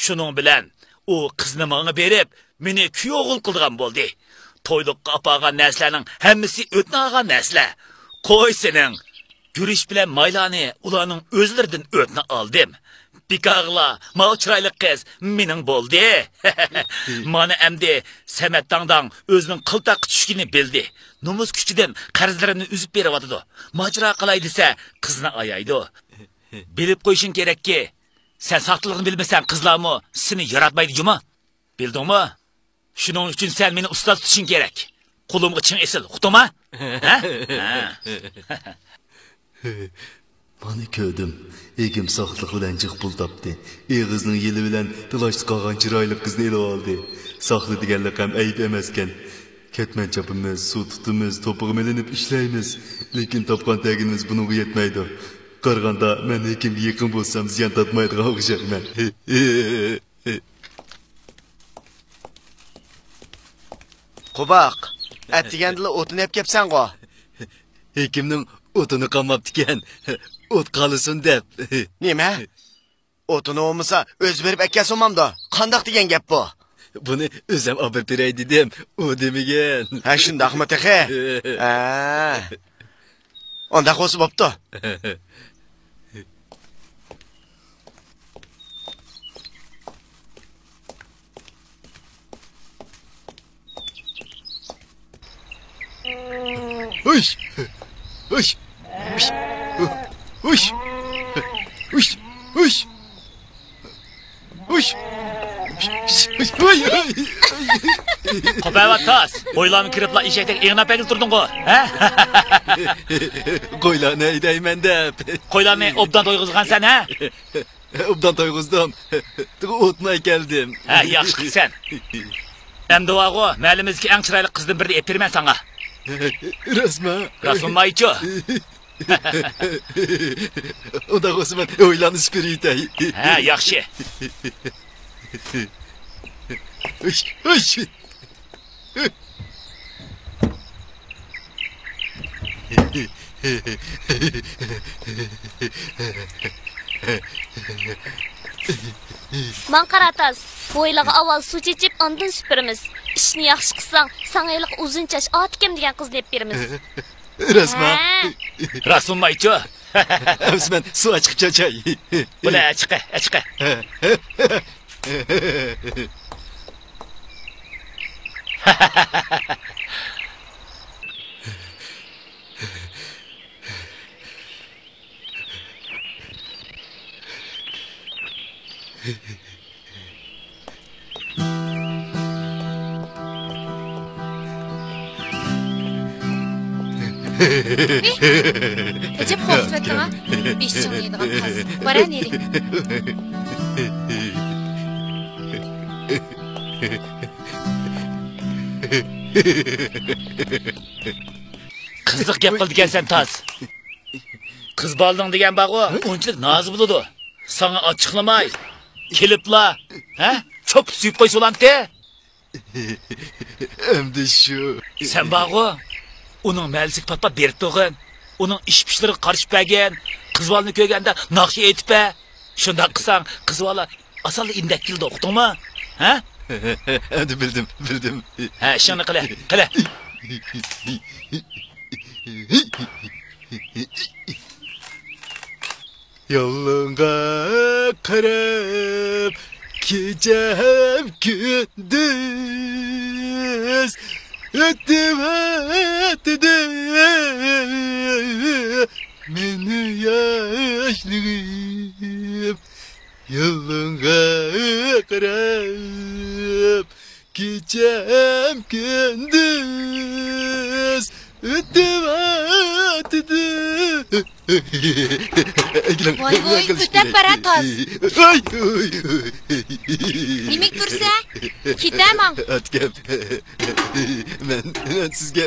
شۇنىڭ بىلەن ئۇ قىزنى ماڭا بېرىپ، مېنى كۈيئوغۇل قىلىدىغان بولدى. تويلۇققا ئاپارغان نەرسىلەرنىڭ ھەممىسى ئۆتنە ئالغان نەرسىلەر. قوي سېنىڭ! گۈرۈچ بىلەن مايلارنى ئۇلارنىڭ ئۆزلىرىدىن ئۆتنە ئالدىم. بىكارغىلا ماۋۇ چىرايلىق قىز مېنىڭ بولدى. مانا ئەمدى سەمەت داڭداڭ ئۆزىنىڭ قىلتاققا چۈشكىنى بىلدى. نومۇس كۈچىدىن قەرزلىرىمنى ئۈزۈپ بېرىۋاتىدۇ. ماجىرا قىلاي دېسە، قىزنى ئايايدۇ. بىلىپ قويۇشۇڭ كېرەككى، سەن ساختىلىقنى بىلمىسەڭ، قىزلارمۇ سېنى ياراتمايدۇ جۇمۇ. بىلدىڭمۇ؟ شۇنىڭ ئۈچۈن سەن مېنى ئۇستاز تۇتۇشۇڭ كېرەك. قولۇمغا چىڭ ئېسىل، ئۇقتۇڭما؟ ھە؟ ھە. مانا كۆردۈم. ئىگىم ساختىلىق بىلەن جىق پۇل تاپتى. ئېغىزنىڭ يېلى بىلەن تالاشتا قالغان چىرايلىق قىزنى ئېلىۋالدى. ساختا دېگەنلىك ھەم ئەيىب ئەمەسكەن. كەتمەن چاپىمىز، سۇ تۇتىمىز، توپىغا مىلىنىپ ئىشلەيمىز. لېكىن تاپقان تەگىنىمىز بۇنىڭغا يەتمەيدۇ. قارىغاندا مەن ھېكىمگە يېقىن بولسام زىيان تارتمايدىغان ئوخشايمەن. قوباق، ئەتىگەندىلا ئوتۇن ئەپ كەپسەنغۇ؟ ھېكىمنىڭ ئوتۇنى قالماپتىكەن. ئوت قالسۇن دەپ. نېمە؟ ئوتۇنى بولمىسا، ئۆزى بېرىپ ئەكەلسە بولمامدۇ؟ قانداق دېگەن گەپ بۇ؟ بۇنى ئۆزۈم ئاپىرىپ بېرەي دېدىم، ئۇ دېمىگەن. ھە، شۇنداقمۇ تېخى؟ ھە. ئۇنداق بولسا بوپتۇ. ھۇش! ھۇش! ھۇش! ھۇش! ھۇش! ھۇش! قوپايۋات تاس! قويلارنى كىرىپلا ئېشەكتەك ئېڭىناپ ئەگىلى تۇردۇڭغۇ، ھە؟ قويلارنى ھەيدەيمەن دەپ. قويلارنى ئوبدان تويغۇزغانسەن، ھە؟ ئوبدان تويغۇزدۇم. ئوتمۇ ئەكەلدىم. ھە، ياخشى قىپسەن. ئەمدى بارغۇ، مەھەللىمىزدىكى ئەڭ چىرايلىق قىزدىن بىرنى ئېلىپ بېرىمەن ساڭا. راستمۇ؟ راست بولمايچۇ. ئۇنداق بولسا مەن ھويلامنى سۈپۈرۈۋېتەي. ھە، ياخشى. ھۇش، ھۇش. ماڭ قارا تاس، ھويلىغا ئاۋۋال سۇ چېچىپ، ئاندىن سۈپۈرىمىز. ئىشنى ياخشى قىلساڭ، ساڭا ھېلىقى ئۇزۇن چاچ ئاتىكەم دېگەن قىزنى ئېلىپ بېرىمىز. راستمۇ؟ ھە. راست بولمايچۇ. ئەمسە مەن سۇ ئاچىقىپ چاچاي. بولە، ئاچىقە، ئاچىقە. ئەجەب قورقۇتۇۋەتتىڭ ھە؟ بېشىڭنى يەيدىغان تاس. بارە نېرى. قىزىق گەپ قىلىدىكەنسەن تاس. قىز بالىنىڭ دېگەن بارغۇ، ئۇنچىلىك نازى بولىدۇ. ساڭا ئاچچىقلىماي، كېلىپلا، ھە؟ چوپۇپ سۆيۈپ قويسا بولامتى؟ ئەمدى شۇ. سەن بارغۇ، ئۇنىڭ مەلىسىگە پات-پات بېرىپ تۇرغىن. ئۇنىڭ ئىش-پىشلىرىغا قارىشىپ بەرگىن. قىز بالىنى كۆرگەندە ناخشا ئېيتىپ بەر. شۇنداق قىلساڭ، قىز بالا ئاسانلا ئىندەپ كېلىدۇ، ئۇقتۇڭمۇ؟ ھە؟ ئەمدى بىلدىم، بىلدىم. ھە، ئىشىڭنى قىلە، قىلە. يالغانغا قاراپ كېچەم كۈندۈز ئۆتۈۋاتىدۇ مېنى ياشلىقىم. يالغانغا قاراپ كېچەم كۈندۈز ئۆتۈۋاتىدۇ. ۋاي ۋاي، كۆتەپ بەرە تاس. ئاي، ئاي، ئاي. نېمىگە تۇرسە؟ كېتە ماڭ. ئاتىكەم، مەن، مەن سىزگە.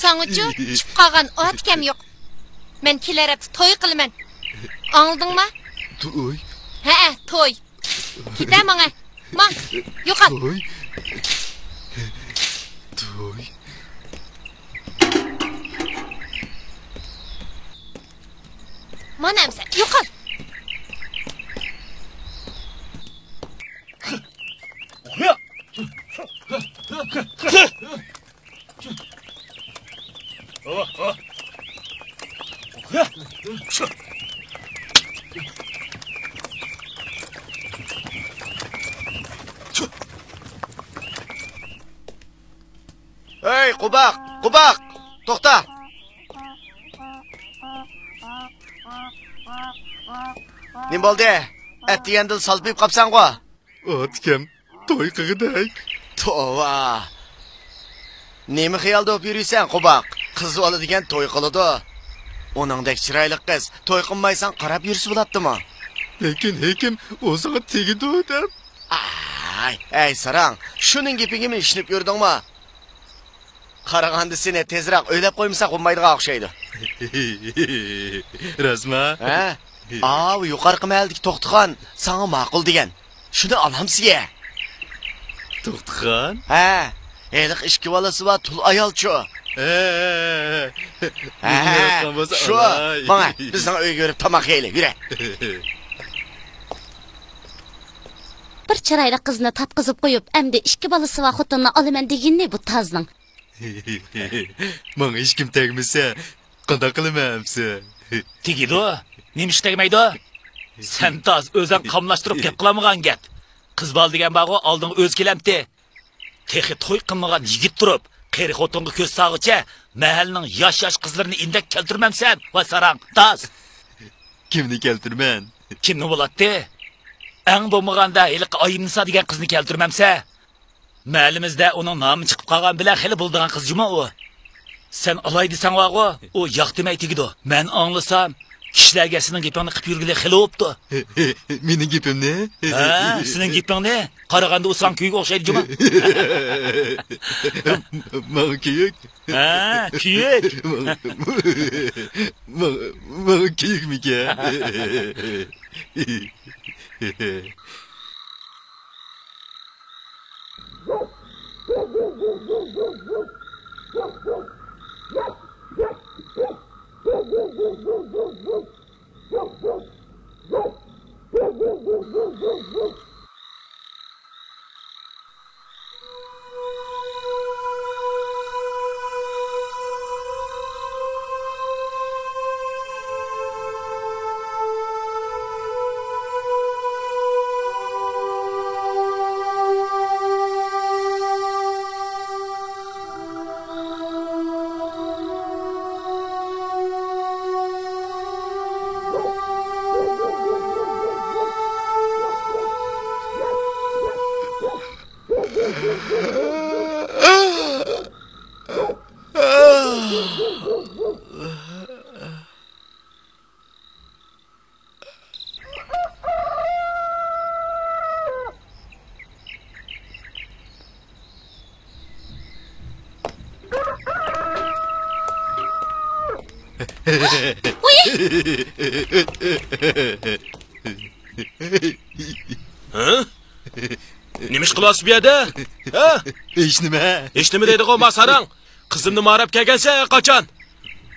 ساڭىچۇ، چۈشۈپ قالغان ئاتىكەم يوق. مەن كېلەر ھەپتە توي قىلىمەن. ئاڭلىدىڭما؟ توي؟ ھەئە، توي. كېتە ماڭە. ماڭ. يوقال. توي. توي. مانا ئەمسە، يوقال. ھەي، قوباق، قوباق، توختا! نېمە بولدى؟ ئەتىگەندىلا سالپىيىپ قاپسەنغۇ؟ ئاتىكەم، توي قىلغۇدەك. توۋا! نېمە خىيالدا بولۇپ يۈرىسەن، قوباق؟ قىز بالا دېگەن توي قىلىدۇ. ئۇنىڭدەك چىرايلىق قىز توي قىلمايسەن، قاراپ يۈرسە بولاتتىمۇ؟ لېكىن ھېكىم ئۇ ساڭا تېگىدۇ دەپ. ئاي، ئەي ساراڭ، شۇنىڭ گېپىگىمۇ ئىشىنىپ يۈردۈڭمۇ؟ قارىغاندا سېنى تېزرەك ئۆيلەپ قويمىساق بولمايدىغان ئوخشايدۇ. راستما؟ ھە؟ ئاۋۇ يۇقارقى مەھەللىدىكى توختىخان ساڭا ماقۇل دېگەن. شۇنى ئالامسىز يە. توختىخان؟ ھە، ھېلىقى ئىككى بالىسى بار تۇل ئايالچۇ. ھە، ھە، ھە. ھە، شۇ. ماڭە، بىزنىڭ ئۆيگە بېرىپ تاماق يەيلى، يۈرە. بىر چىرايلىق قىزنى تارتقۇزۇپ قويۇپ، ئەمدى ئىككى بالىسى بار خوتۇننى ئالىمەن دېگىنى بۇ تازنىڭ. ماڭا ھېچكىم تەگمىسە، قانداق قىلىمەن ئەمسە؟ تېگىدۇ. نېمىشقا تەگمەيدۇ؟ سەن تاز ئۆزەڭ قاملاشتۇرۇپ گەپ قىلالمىغان گەپ. قىز بالا دېگەن بارغۇ، ئالدىڭغا ئۆزى كېلەمتى. تېخى توي قىلمىغان يىگىت تۇرۇپ، قېرى خوتۇنغا كۆز سالغۇچە، مەھەللىنىڭ ياش-ياش قىزلىرىنى ئىندەك كەلتۈرمەمسەن، ۋاي ساراڭ، تاز! كىمنى كەلتۈرمەن؟ كىمنى بولاتتى؟ ئەڭ بولمىغاندا ھېلىقى ئايىمنىسا دېگەن قىزنى كەلتۈرمەمسە؟ مەھەللىمىزدە ئۇنىڭ نامى چىقىپ قالغان بىلەن خېلى بولىدىغان قىز جۇمۇ ئۇ. سەن ئالاي دېسەڭ بارغۇ، ئۇ ياق دېمەي تېگىدۇ. مەن ئاڭلىسام، كىشىلەرگە سېنىڭ گېپىڭنى قىپ يۈرگىلى خېلى بوپتۇ. مېنىڭ گېپىمنى؟ ھە، سېنىڭ گېپىڭنى. قارىغاندا ئۇ ساڭا كۈيۈك ئوخشايدۇ جۇمۇ. ماڭا كۈيۈك؟ ھە، كۈيۈك. ماڭا، ماڭا، ماڭا كۈيۈكمىكەن؟ ھە؟ نېمە ئىش قىلىۋاتىسىز بۇ يەردە؟ ھە؟ ھېچنېمە. ھېچنېمە دەيدىغۇ، ما ساراڭ. قىزىمنى ماراپ كەلگەنسەن قاچان؟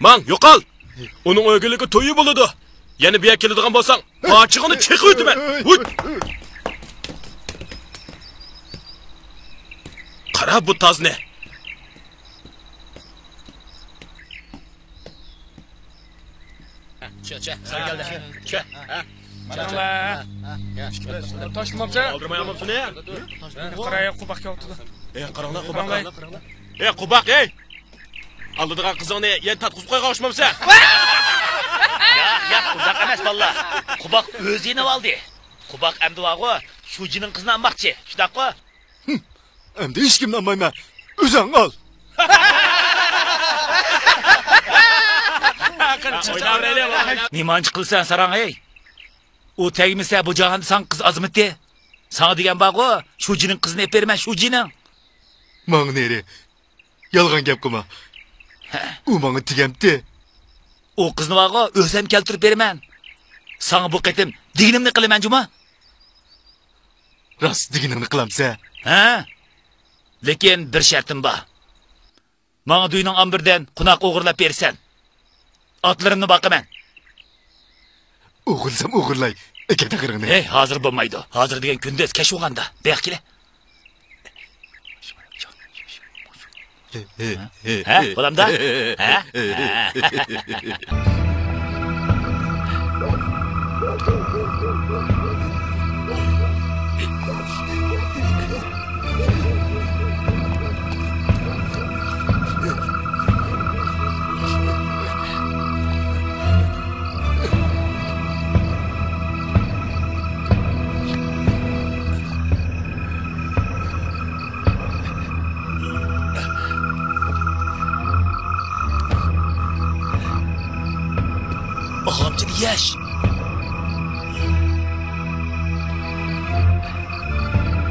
ماڭ، يوقال! ئۇنىڭ ئۆگۈنلۈكى تويى بولىدۇ. يەنە بۇ يەرگە كېلىدىغان بولساڭ، پاچىقىڭنى چېقىۋېتىمەن. ھۇي! قارا بۇ تازنى. چۈ، چۈ، سەن كەلدى. چۈ، ھە؟ مانا تاشلىمامسەن؟ ئالدىرماي ئالمامسىنى؟ قاراي، قوباق كەۋاتىدۇ. ئەي، قاراڭلار، قوباق، قاراڭلار. ئەي، قوباق، ئەي! ئالىدىغان قىزىڭنى يەنە تارتقۇزۇپ قويغان ئوخشىمامسەن؟ ياق، ياق، ئۇنداق ئەمەس، بالىلار. قوباق ئۆزى يېنىۋالدى. قوباق ئەمدى بارغۇ، شۇجىنىڭ قىزىنى ئالماقچى، شۇنداققۇ؟ ھىم، ئەمدى ھېچكىمنى ئالمايمەن. ئۆزۈڭ ئال. نېمانچە قىلىسەن، ساراڭ، ھەي؟ ئۇ تەگمىسە، بۇ جاھاندا ساڭا قىز ئازمىتى. ساڭا دېگەن بارغۇ، شۇجىنىڭ قىزىنى ئېلىپ بېرىمەن، شۇجىنىڭ. ماڭ نېرى. يالغان گەپ قىلما. ھە. ئۇ ماڭا تېگەمتى. ئۇ قىزنى بارغۇ، ئۆزۈم كەلتۈرۈپ بېرىمەن. ساڭا بۇ قېتىم دېگىنىمنى قىلىمەن جۇمۇ. راست دېگىنىڭنى قىلامسەن؟ ھە؟ لېكىن بىر شەرتىم بار. ماڭا دۆينىڭ ئامبىرىدىن قوناق ئوغرىلاپ بېرىسەن. ئاتلىرىمنى باقىمەن. ئوغرىلىسام ئوغرىلاي. ئەكەل تاغىرىڭنى. ھەي، ھازىر بولمايدۇ. ھازىر دېگەن كۈندۈز، كەچ بولغاندا. بۇياققا كېلە. ھە؟ بولامدا؟ ھە؟ ئاغامچىنى يەش.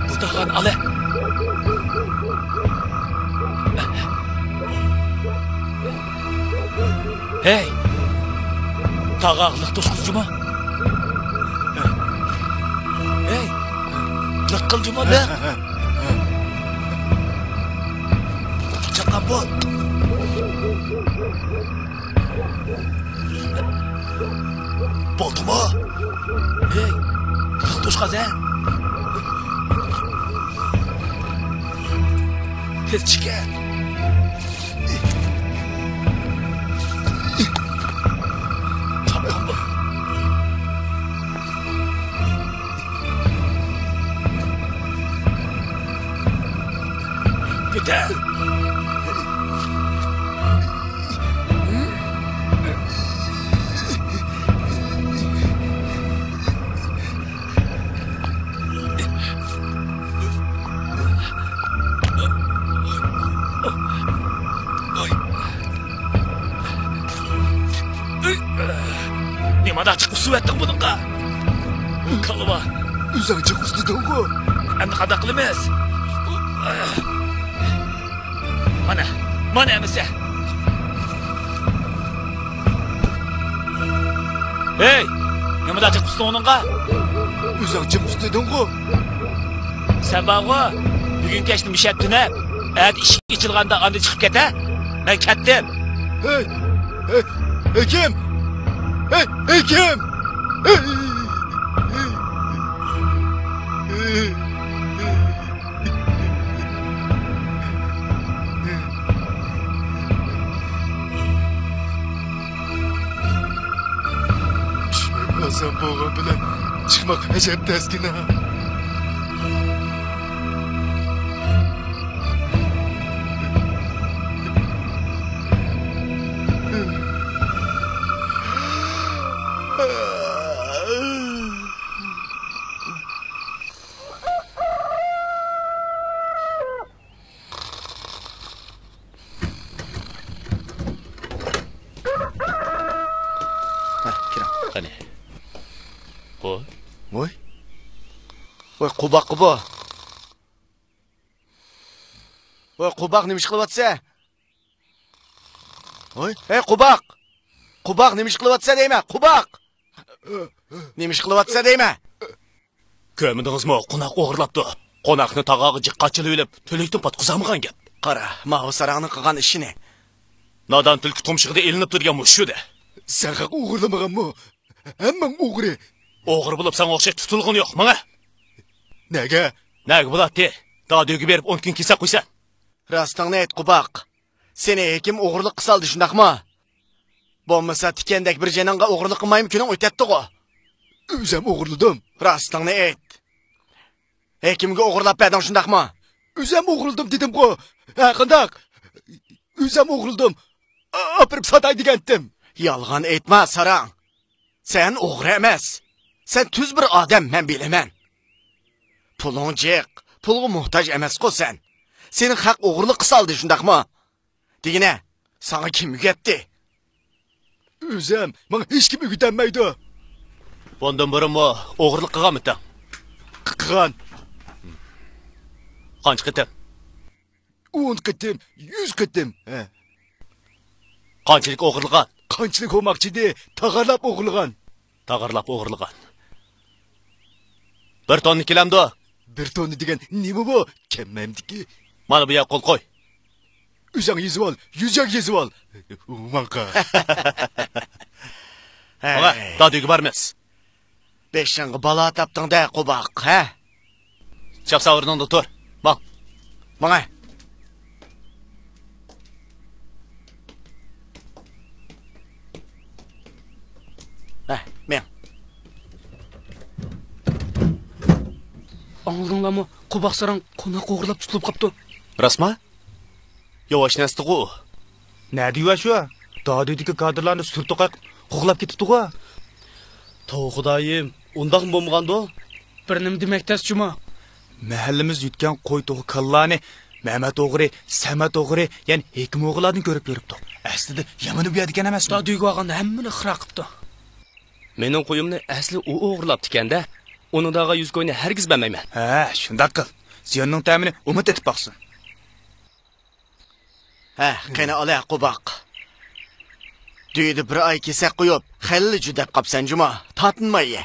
بۇتاغان ئالە. ھەي! تاغاغ لىق توشقۇز جۇما. ھەي! لىق قىل جۇما، لىق! چاققان بول! بولدىمۇ؟ ھەي! لىق توشقاز، ھە! تېز چىقە! كۆتەر! نېمانداق جىق ئۇسسىۋەتتىڭ بۇنىڭغا؟ كالۋا. ئۆزۈڭ جىق ئۇسسىدىڭغۇ. ئەمدى قانداق قىلىمىز؟ مانا، مانا ئەمىسە. ھەي! نېمىدەپ چىقىپسىز ئۇنىڭغا؟ ئۆزۈڭ جىق ئۇسسىدىڭغۇ. سەن بارغۇ، بۈگۈن كەچتە مۇشەدە تۈنەپ، ئەتە ئىشىك ئېچىلغاندا ئاندىن چىقىپ كەت، ھە؟ مەن كەتتىم. ھەي! ھەي! ھېكىم! ھەي! ھېكىم! ھەي! چۈشمەك ئاسان بولغان بىلەن چىقماق ئەجەب تەسكىن ھە. ھە، كىرىڭ. قېنى. ۋوي. ۋوي. ۋوي، قوباققۇ بۇ. ۋوي، قوباق، نېمە ئىش قىلىۋاتىسەن؟ ۋوي، ھەي، قوباق! قوباق، نېمە ئىش قىلىۋاتىسەن دەيمەن، قوباق! نېمە ئىش قىلىۋاتىسەن دەيمەن؟ كۆرمىدىڭىزمۇ؟ قوناق ئوغرىلاپتۇ. قوناقنى تاغاغا جىق قاچىلىۋېلىپ، تۈلۈكتىن پاتقۇزالمىغان گەپ. قارا، ماۋۇ ساراڭنىڭ قىلغان ئىشىنى. نادان تۈلكە تۇمشۇقىدا ئېلىنىپتۇ دېگەن مۇشۇ-دە. سەن خەق ئوغرىلىمىغانمۇ؟ ھەممەڭ ئوغرى. ئوغرى بولۇپ ساڭا ئوخشاش تۇتۇلغىنى يوق، ماڭە. نەگە؟ نەگە بولاتتى؟ دادۈگە بېرىپ ئون كۈن كېسەك قويسەن. راستىڭنى ئېيت، قوباق. سېنى ھېكىم ئوغرىلىققا سالدى، شۇنداقمۇ؟ بولمىسا تىكەندەك بىر جېنىڭغا ئوغرىلىق قىلمايمۇ كۈنۈڭ ئۆتەتتىغۇ. ئۆزەم ئوغرىلىدىم. راستىڭنى ئېيت. ھېكىمگە ئوغرىلاپ بەردىڭ، شۇنداقمۇ؟ ئۆزەم ئوغرىلىدىم دېدىمغۇ. ھە، قانداق؟ ئۆزەم ئوغرىلىدىم. ئاپىرىپ ساتاي دېگەنتىم. يالغان ئېيتما، ساراڭ. سەن ئوغرى ئەمەس. سەن تۈز بىر ئادەم، مەن بىلىمەن. پۇلۇڭ جىق، پۇلغا موھتاج ئەمەسقۇ سەن. سېنى خەق ئوغرىلىققا سالدى، شۇنداقمۇ؟ دېگىنە، ساڭا كىم ئۆگەتتى؟ ئۆزەم، ماڭا ھېچكىم ئۆگىتەلمەيدۇ. بۇندىن بۇرۇنمۇ ئوغرىلىق قىلغانمىتىڭ؟ قىلغان. قانچە قېتىم؟ ئون قېتىم، يۈز قېتىم. ھە. قانچىلىك ئوغرىلىغان؟ قانچىلىك بولماقچىدى، تاغارلاپ ئوغرىلىغان. تاغارلاپ ئوغرىلىغان. بىر توننا كېلەمدۇ؟ بىر توننا دېگەن نېمە بۇ؟ كەممەمدىكى. مانا بۇ يەرگە قول قوي. ئۆزۈڭ يېزىۋال، يۈزۈڭ يېزىۋال. ماڭقا. ماڭا، ھەي. دادۈگە بارىمىز. بېشىڭغا بالا تاپتىڭ-دە، قوباق، ھە؟ چاپسان ئورنۇڭدا تۇر. ماڭ. ماڭاي. ھە، مېڭ. ئاڭلىدىڭلارمۇ؟ قوباق ساراڭ قوناق ئوغرىلاپ تۇتۇلۇپ قاپتۇ. راستما؟ ياۋاش نەستىغۇ. نەدە يۇۋاش ئۇ؟ دادۈدىكى كادىرلارنى سۈر توقاي قوغلاپ كېتىپتىغۇ. توۋا خۇدايىم، ئۇنداقمۇ بولمىغاندۇ؟ بىر نېمە دېمەك تەس جۇما. مەھەللىمىز يۈتكەن قوي توخۇ كالىلارنى مەمەت ئوغرى، سەمەت ئوغرى، يەنى ھېكىم ئوغرىلاردىن كۆرۈپ يۈرۈپتۇ. ئەسلىدە يامىنى بۇ يەردىكەن ئەمەسمۇ؟ دادۈگە بارغاندا ھەممىنى خىرا قىپتۇ. مېنىڭ قويۇمنى ئەسلى ئۇ ئوغرىلاپتىكەن-دە. ئۇنىڭ داغا يۈز كوينى ھەرگىز بەرمەيمەن. ھە، شۇنداق قىل. زىياننىڭ تەمىنى ئۇمۇ تېتىپ باقسۇن. ھە، قېنى ئالە، قوباق. دۈيدە بىر ئاي كېسەك قويۇپ، خېلىلا جۈدەپ قاپسەن جۇما. تارتىنماي يە.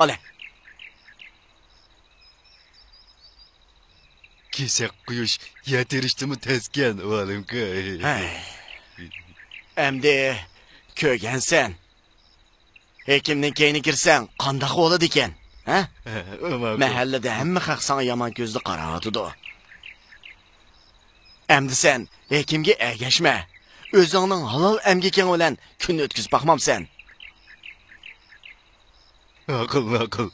ئالە. كېسەك قويۇش يەر تېرىشتىنمۇ تەسكەن، ۋالىمكا. ھەي. ئەمدى كۆرگەنسەن. ھېكىمنىڭ كەينىگە كىرسەڭ، قانداق بولىدىكەن؟ ھە؟ ھە، ماقۇل. مەھەللىدە ھەممە خەق ساڭا يامان كۆزدە قاراۋاتىدۇ. ئەمدى سەن ھېكىمگە ئەگەشمە. ئۆزۈڭنىڭ ھالال ئەمگىكىڭ بىلەن كۈن ئۆتكۈزۈپ باقمامسەن؟ ماقۇل، ماقۇل.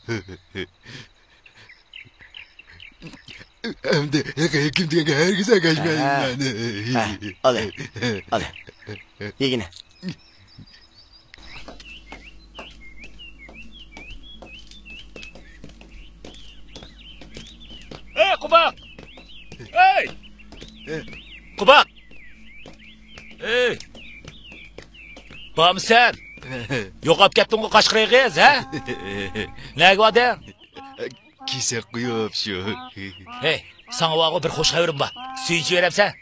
ئەمدى ھېكىم دېگەنگە ھەرگىز ئەگەشمەيمەن. ھە، ھە، ئالە، ئالە. يېگىنە. ئەي، قوباق! ئەي! قوباق! ئەي! بارمىسەن؟ يوقاپ كەتتىڭغۇ، قاشقىرى قىز، ھە؟ نەگە باردىڭ؟ كېسەك قويۇپ شۇ. ھەي، ساڭا بارغۇ بىر خوش خەۋىرىم بار. سۆيۈنچى بېرەمسەن؟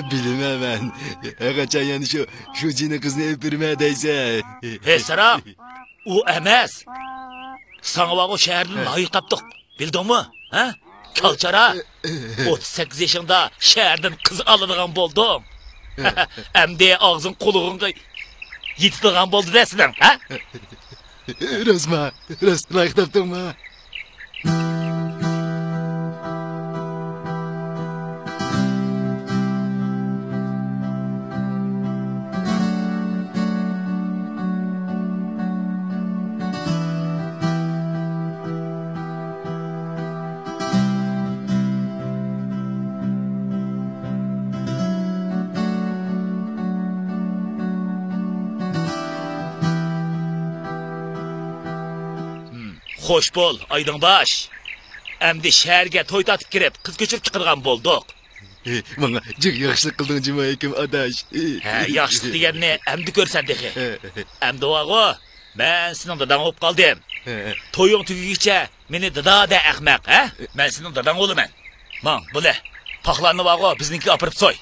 بىلىمەن مەن. ھەرقاچان يەنە شۇ، شۇ جىنى قىزنى ئېلىپ بېرىمەن دەيسەن. ھەي، ساراڭ، ئۇ ئەمەس. ساڭا بارغۇ شەھەردىن لايىق تاپتۇق. بىلدىڭمۇ؟ ھە؟ كالچارا. ئوتتۇز سەككىز يېشىڭدا شەھەردىن قىز ئالىدىغان بولدۇڭ. ئەمدى ئاغزىڭ قۇلىقىڭغا يېتىدىغان بولدى-دە سېنىڭ، ھە؟ راستما؟ راست لايىق تاپتىڭما؟ خوش بول، ئايدىڭباش. ئەمدى شەھەرگە توي تارتىپ كىرىپ، قىز كۆچۈرۈپ چىقىدىغان بولدۇق. ماڭا جىق ياخشىلىق قىلدىڭ جۇما ھېكىم ئاداش. ھە، ياخشىلىق دېگەننى ئەمدى كۆرسەن تېخى. ئەمدى بارغۇ، مەن سېنىڭ داداڭ بولۇپ قالدىم. تويۇڭ تۈگىگىچە مېنى دادا دە ئەخمەق، ھە؟ مەن سېنىڭ داداڭ بولىمەن. ماڭ، بولە. پاخلاننى بارغۇ، بىزنىڭكىگە ئاپىرىپ سوي.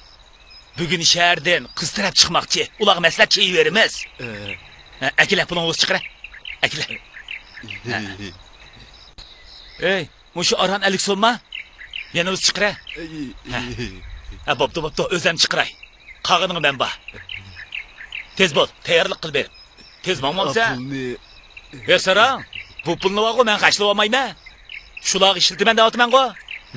بۈگۈن شەھەردىن قىز تەرەپ چىقماقچى. ئۇلارغا مەسلىھەت چېيىۋېرىمىز. ھە، ئەكېلە، پۇلۇڭنى ئۆزى چىقىرە. ئەكېلە. ھە. ئەي، مۇشۇ ئاران ئەللىك سومما؟ يەنە ئۆزى چىقىرە. ھە. ھە، بوپتۇ، بوپتۇ، ئۆزەم چىقىراي. قالغىنىغا مەن بار. تېز بول، تەييارلىق قىل بېرىپ. تېز ماڭمامسەن؟ ئا، پۇلنى. ھە، ساراڭ، بۇ پۇلنى بارغۇ، مەن خەجلىۋالمايمەن. شۇلارغا ئىشلىتىمەن دەۋاتىمەنغۇ.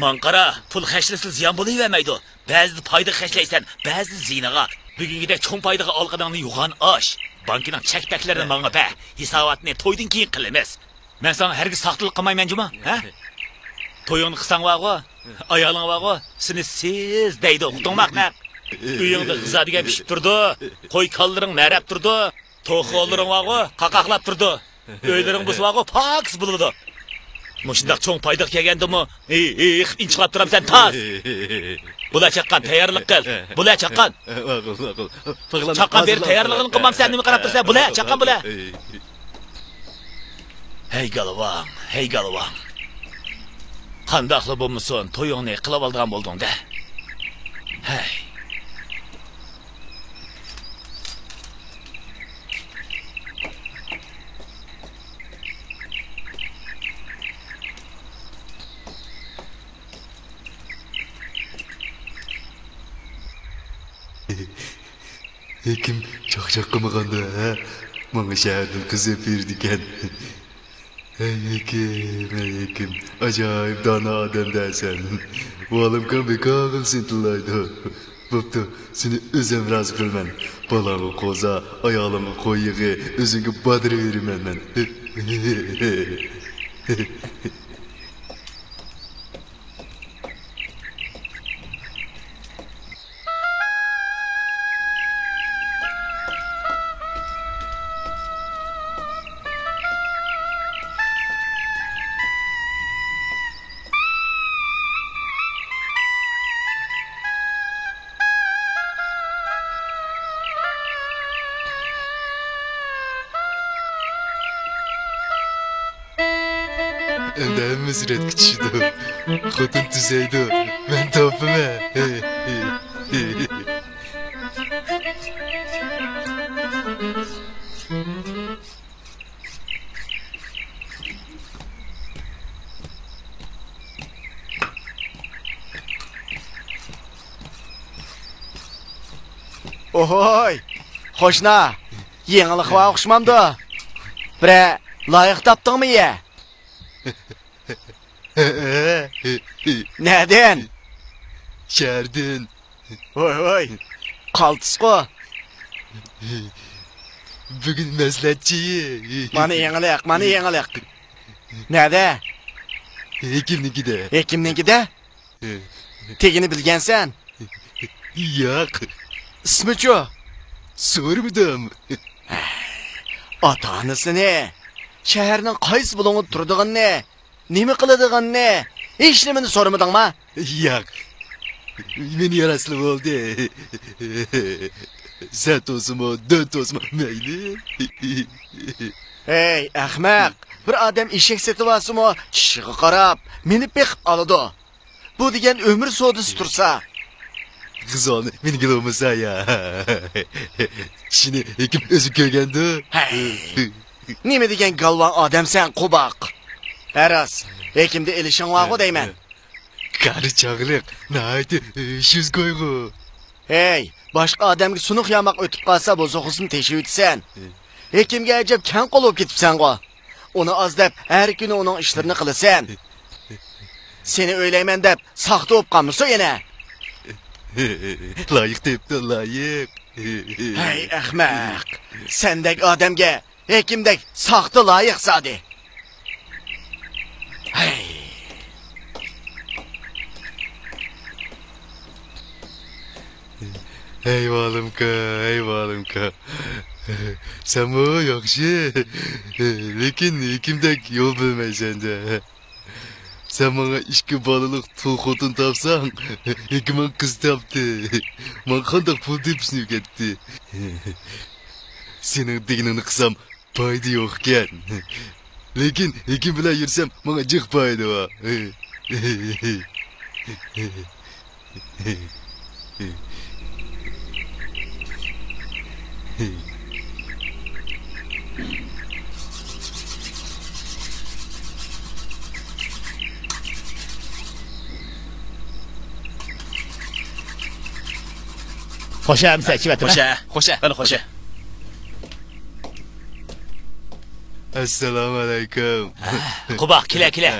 ماڭا قارا، پۇل خەجلىسە زىيان بولۇۋەرمەيدۇ. بەزىدە پايدىغا خەجلەيسەن، بەزىدە زىيىنىغا. بۈگۈنگىدەك چوڭ پايدىغا ئالغىنىڭنى يوغان ئاچ. بانكىنىڭ چەك-پەكلىرىنى ماڭا بەر. ھېساباتنى تويدىن كېيىن قىلىمىز. مەن ساڭا ھەرگىز ساختىلىق قىلمايمەن جۇما، ھە؟ تويۇڭنى قىلساڭ بارغۇ، ئايالىڭ بارغۇ، سېنى سىز دەيدۇ، ئۇقتۇڭمۇ ئەخمەق؟ ئۆيۈڭدە غىزا دېگەن پىشىپ تۇرىدۇ، قوي كالىلىرىڭ مەرەپ تۇرىدۇ، توخۇلىرىڭ بارغۇ، قاقاقلاپ تۇرىدۇ. ئۆيلىرىڭ بولسا بارغۇ، پاكىز بولىدۇ. مۇشۇنداق چوڭ پايدىغا كەلگەندىمۇ، ھېي، ھېي، ئىنچىقلاپ تۇرامسەن، تاز! بۇلە چاققان، تەييارلىق قىل. بۇلە چاققان. ماقۇل، ماقۇل. چاققان بېرى تەييارلىقىنى قىلمامسەن، نېمە قاراپ تۇرسەن؟ بۇلە چاققان، بۇلە. ھەي گالۋاڭ، ھەي گالۋاڭ. قانداقلا بولمىسۇن، تويۇڭنى قىلىۋالىدىغان بولدۇڭ-دە. ھەي. ھېكىم چاقچاق قىلمىغاندا، ھە؟ ماڭا شەھەردىن قىز ئېلىپ بېرىدىكەن. ھەي ھېكىم، ھەي ھېكىم، ئاجايىپ دانا ئادەم دەسەن. ۋالىمكام بىكار قىلسىنى تىللايدۇ. بوپتۇ، سېنى ئۆزۈم رازى قىلىمەن. بالاڭغا قوزا، ئايالىڭغا قوي يېغى، ئۆزۈڭگە بادىرى بېرىمەن مەن. ئەمدى ھەممە سۈرەتكە چۈشىدۇ. خوتۇن تۈزەيدۇ. مەن تاپىمەن. ئوھوي، قوشنا، يېڭىلىق بار ئوخشىمامدۇ؟ بىرەر لايىق تاپتىڭمۇ يە؟ نەدىن؟ شەھەردىن. ۋوي ۋوي، قالتىسقۇ. بۈگۈن مەسلىھەتچى. مانا يېڭىلىق، مانا يېڭىلىق. نەدە؟ ھېكىمنىڭكىدە. ھېكىمنىڭكىدە؟ تېگىنى بىلگەنسەن؟ ياق. ئىسمىچۇ؟ سورىمىدىم. ئاتا-ئانىسىنى، شەھەرنىڭ قايسى بۇلۇڭىدا تۇرىدىغىنىنى، نېمە قىلىدىغىنىنى، ھېچنېمىنى سورىمىدىڭما؟ ياق. مېنى ياراسىلا بولدى. سەت بولسىمۇ، دۆت بولسىمۇ مەيلى. ھەي، ئەخمەق! بىر ئادەم ئېشەك سېتىۋالسىمۇ، چىشىغا قاراپ، مېنى بېقىپ ئالىدۇ. بۇ دېگەن ئۆمۈر سودىسى تۇرسا. غىزالنى مىنگىلى بولمىسا يا. چىشىنى ھېكىم ئۆزى كۆرگەندۇ. ھەي، نېمە دېگەن گالۋاڭ ئادەمسەن، قوباق. ھە راست، ھېكىمدە ئېلىشىڭ بارغۇ دەيمەن. قارا چاغلىق، ناھايىتى ئۆشۈز كويغۇ. ھەي، باشقا ئادەمگە سۇنۇق ياماق ئۆتۈپ قالسا، بوزۇغىسىنى تېشىۋېتىسەن. ھېكىمگە ئەجەب كەڭ قول بولۇپ كېتىپسەنغۇ. ئۇنى ئاز دەپ، ھەر كۈنى ئۇنىڭ ئىشلىرىنى قىلىسەن. سېنى ئۆيلەيمەن دەپ، ساختا بولۇپ قالمىسۇن يەنە. لايىق تېپىپتۇ، لايىق. ھەي، ئەخمەق! سەندەك ئادەمگە ھېكىمدەك ساختا لايىق زادى. ھەي. ھەي بالىمكا، ھەي بالىمكا. سەنمۇ ياخشى، لېكىن ھېكىمدەك يول بىلمەيسەن-دە. سەن ماڭا ئىككى بالىلىق تۇل خوتۇن تاپساڭ، ھېكىمىڭ قىز تاپتى. ماڭا قانداق پۇل تېپىشنى ئۆگەتتى. سېنىڭ دېگىنىڭنى قىلسام، پايدا يوقكەن. لېكىن ھېكىم بىلەن يۈرسەم، ماڭا جىق پايدا بار. خوش ئەمىسە، ئىچىۋەتمە. خوش، خوش، مانا خوش. ئەسسالامۇ ئەلەيكۇم. قوباق، كېلە، كېلە.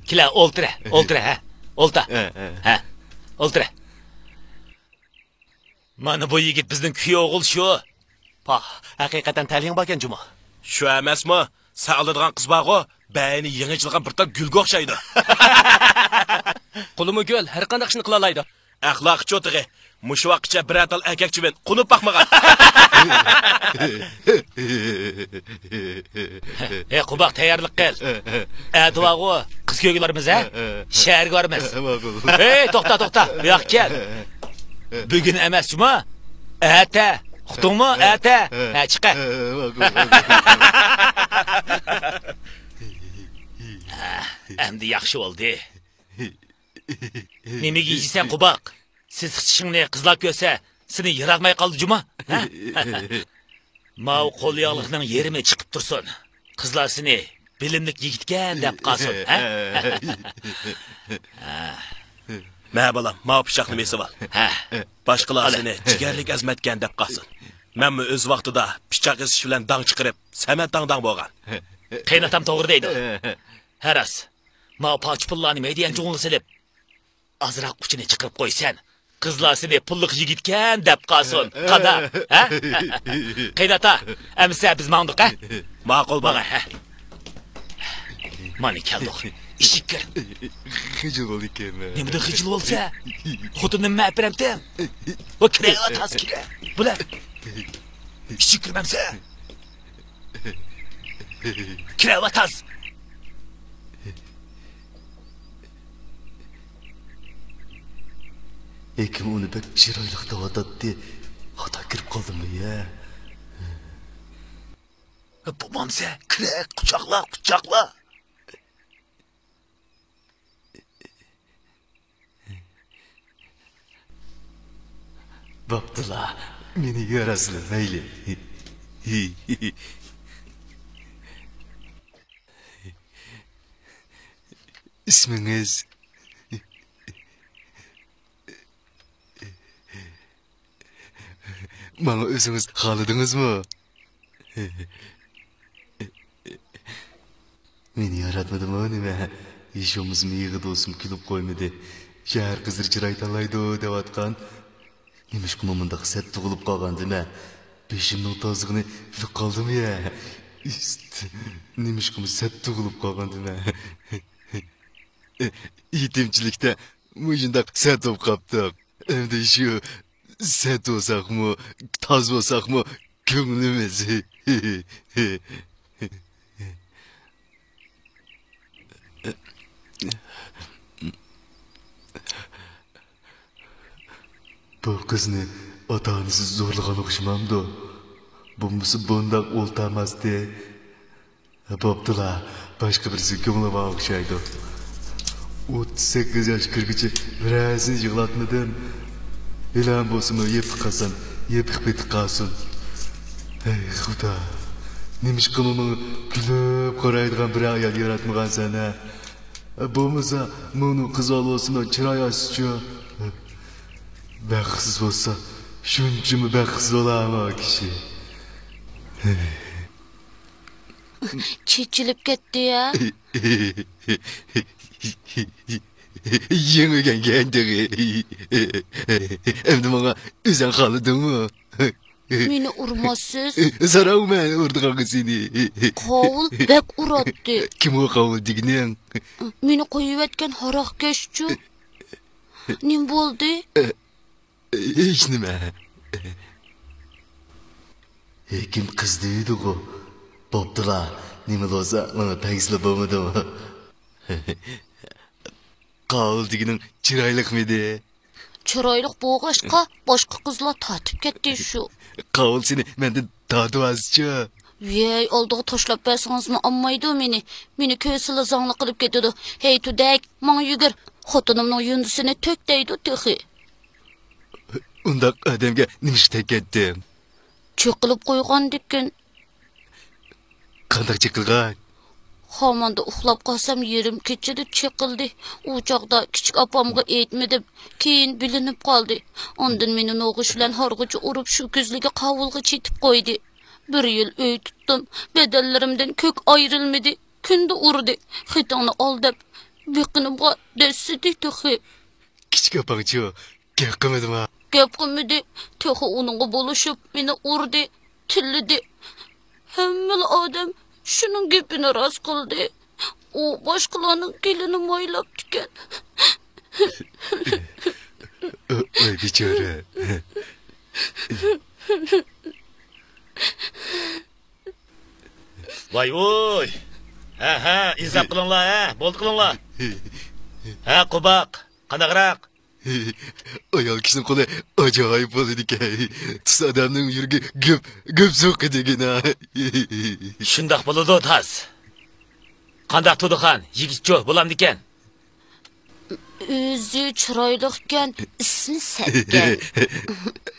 كېلە، ئولتۇرە، ئولتۇرە، ھە. ئولتا. ھە، ئولتۇرە. مانا بۇ يىگىت بىزنىڭ كۈيئوغۇل شۇ. پاھ، ھەقىقەتەن تەلىيىڭ باركەن جۇمۇ. شۇ ئەمەسمۇ؟ سەن ئالىدىغان قىز بارغۇ، بەينى يېڭى ئېچىلغان بىر تال گۈلگە ئوخشايدۇ. قولىمۇ گۈل، ھەر قانداق ئىشنى قىلالايدۇ. ئەخلاقىچۇ تېخى. مۇشۇ ۋاقىتقىچە بىرەر تال ئەركەكچىۋىن قونۇپ باقمىغان. ھەي، قوباق، تەييارلىق قىل. ئەتە بارغۇ، قىز كۆرگىلى بارىمىز، ھە؟ شەھەرگە بارىمىز. ماقۇل. ھەي، توختا، توختا، بۇ ياققا كەل. بۈگۈن ئەمەس جۇما، ئەتە. ئۇقتۇڭمۇ؟ ئەتە. ھە، چىقە. ئەمدى ياخشى بولدى. نېمىگە يېيىسەن، قوباق؟ سېسىق چىشىڭنى قىزلار كۆرسە، سېنى يىراتماي قالىدۇ جۇما. ھە؟ ماۋۇ قول ياغلىقنىڭ يېرىمى چىقىپ تۇرسۇن. قىزلار سېنى بىلىملىك يىگىتكەن دەپ قالسۇن، ھە؟ مە بالام، ماۋۇ پىچاقنى بېسىۋال. ھە. باشقىلار سېنى جىگەرلىك ئەزىمەتكەن دەپ قالسۇن. مەنمۇ ئۆز ۋاقتىدا پىچاق ئېسىش بىلەن داڭ چىقىرىپ، سەمەت داڭ-داڭ بولغان. قېيىنئاتام توغرا دەيدۇ. ھە راست. ماۋۇ پاچا پۇللارنى مەيدىيان جۇڭىغا سېلىپ، ئازراق ئۇچىنى چىقىرىپ قويسەن، قىزلار سېنى پۇللۇق يىگىتكەن دەپ قالسۇن. قانداق؟ ھە؟ قېيىنئاتا، ئەمىسە بىز ماڭدۇق، ھە؟ ماقۇل، بالا. ھە. مانا كەلدۇق. ئىشىك كىر. خىجىل بولىدىكەنمەن. نېمىدىن خىجىل بولسا؟ خوتۇننى مەن ئەپىرەمتىم. ۋە كىرەۋات ھازىر كىرە. بۇلار. ئىشىك كىرمەمسە؟ كىرەۋات ھازىر. ھېكىم ئۇنى بەك چىرايلىق دەۋاتاتتى. خاتا كىرىپ قالدىممۇ يە؟ بولمامسە، كىرە، قۇچاقلا، قۇچاقلا. بوپتۇلا، مېنى ياراسىلا مەيلى. ئىسمىڭىز؟ ماڭا ئۆزىڭىز خالىدىڭىزمۇ؟ مېنى ياراتمىدىمۇ نېمە؟ ھېچ بولمىسا مېيىغا دوستۇم كۈلۈپ قويمىدى. شەھەر قىزلىرى چىراي تاللايدۇ دەۋاتقان. نېمىشقىمۇ مۇنداق سەت تۇغۇلۇپ قالغاندىمەن؟ بېشىمنىڭ تازىغىنى بىلىپ قالدىمۇ يە؟ ئىست، نېمىشقىمۇ سەت تۇغۇلۇپ قالغاندىمەن؟ يېتىمچىلىكتە مۇشۇنداق سەت بولۇپ قاپتۇق. ئەمدى شۇ سەت بولساقمۇ، تاز بولساقمۇ كۆڭلىمىز. بۇ قىزنى ئاتا-ئانىسى زورلىغان ئوخشىمامدۇ؟ بولمىسا بۇنداق ئولتۇرماستى. بوپتۇلا، باشقا بىرسىگە كۆڭلى بار ئوخشايدۇ. ئوتتۇز سەككىز ياش كىرگۈچە بىرەرسىنى يىغلاتمىدىم. ھېلىھەم بولسىمۇ يېپىق قازان، يېپىق پېتى قالسۇن. ھەي خۇدا، نېمىشقىمۇ ماڭا كۈلۈپ قارايدىغان بىر ئايال ياراتمىغانسەن ھە؟ بولمىسا مۇنۇ قىز بولسىمۇ چىراي ئاچسىچۇ. بەختسىز بولسا شۇنچىمۇ بەختسىز بولارمۇ كىشى؟ چېچىلىپ كەتتى يا. يېڭىگەنگەن تېخى. ئەمدى ماڭا ئۆزەڭ خالىدىڭمۇ؟ مېنى ئۇرماسسىز. ساراڭ مەن ئۇرىدىغانغا سېنى. قاۋۇل بەك ئۇراتتى. كىم ئۇ قاۋۇل دېگىنىڭ؟ مېنى قويۇۋەتكەن ھاراقكەشچۇ. نېمە بولدى؟ ھېچنېمە. ھېكىم قىز دەيدىغۇ. بوپتۇلا، نېمە بولسا ماڭا تەگسىلا بولمىدىمۇ؟ قاۋۇل دېگىنىڭ چىرايلىقمىدى؟ چىرايلىق بولغاچقا، باشقا قىزلار تارتىپ كەتتى شۇ. قاۋۇل سېنى مەندىن تارتىۋالسىچۇ. ۋەي، ئالدىغا تاشلاپ بەرسىڭىزمۇ ئالمايدۇ مېنى. مېنى كۆرسىلا زاڭلىق قىلىپ كېتىدۇ. ھەي، تۈدەك، ماڭا يۈگۈر. خوتۇنۇمنىڭ يۇندىسىنى تۆك دەيدۇ تېخى. ئۇنداق ئادەمگە نېمىشقا تەگكەنتىڭ؟ چېقىلىپ قويغاندىكىن. قانداق چېقىلغان؟ خاماندا ئۇخلاپ قالسام، يېرىم كېچىدە چېقىلدى. ئۇ چاغدا كىچىك ئاپامغا ئېيتمىدىم. كېيىن بىلىنىپ قالدى. ئاندىن مېنى نوغۇچ بىلەن ھارغۇچە ئۇرۇپ، شۇ كۈزلۈكى قاۋۇلغا چېتىپ قويدى. بىر يىل ئۆي تۇتتۇم. بەدەنلىرىمدىن كۆك ئايرىلمىدى. كۈندە ئۇردى. خېتىڭنى ئال دەپ، بېقىنىمغا دەسسىدى تېخى. كىچىك ئاپاڭچۇ، گەپ قىلمىدىما؟ گەپ قىلمىدى. تېخى ئۇنىڭغا بولۇشۇپ، مېنى ئۇردى، تىللىدى. ھەممىلا ئادەم شۇنىڭ گېپىنى راست قىلدى. ئۇ باشقىلارنىڭ گېلىنى مايلاپتىكەن. ۋاي بىچارە. ۋاي ۋۇي. ھە ھە، ئىنساپ قىلىڭلار ھە، بولدى قىلىڭلار. ھە قوباق، قانداقراق؟ ئايال كىشىنىڭ قولى ئاجايىپ بولىدىكەن. تۇز ئادەمنىڭ يۈرىكى گۈپ گۈپ سوقىدىكەن ھە. شۇنداق بولىدۇ تاز. قانداق تۇردىخان، يىگىتچۇ بولامدىكەن؟ ئۆزى چىرايلىقكەن، ئىسمى سەتكەن.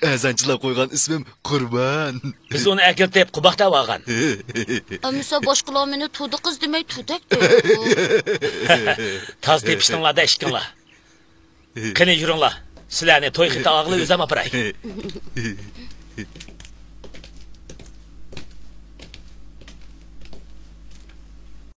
ئەزان چىلاپ قويغان ئىسمىم قۇربان. بىز ئۇنى ئەكېلىپ قوباق دەۋالغان. ئەمىسە باشقىلار مېنى تۇردى قىز دېمەي تۇردەك دەيدۇ. تاز تېپىشتىڭلار دە ئىككىڭلار. قېنى يۈرۈڭلار، سىلەرنى توي خېتى ئاغىلى ئۆزۈم ئاپىراي.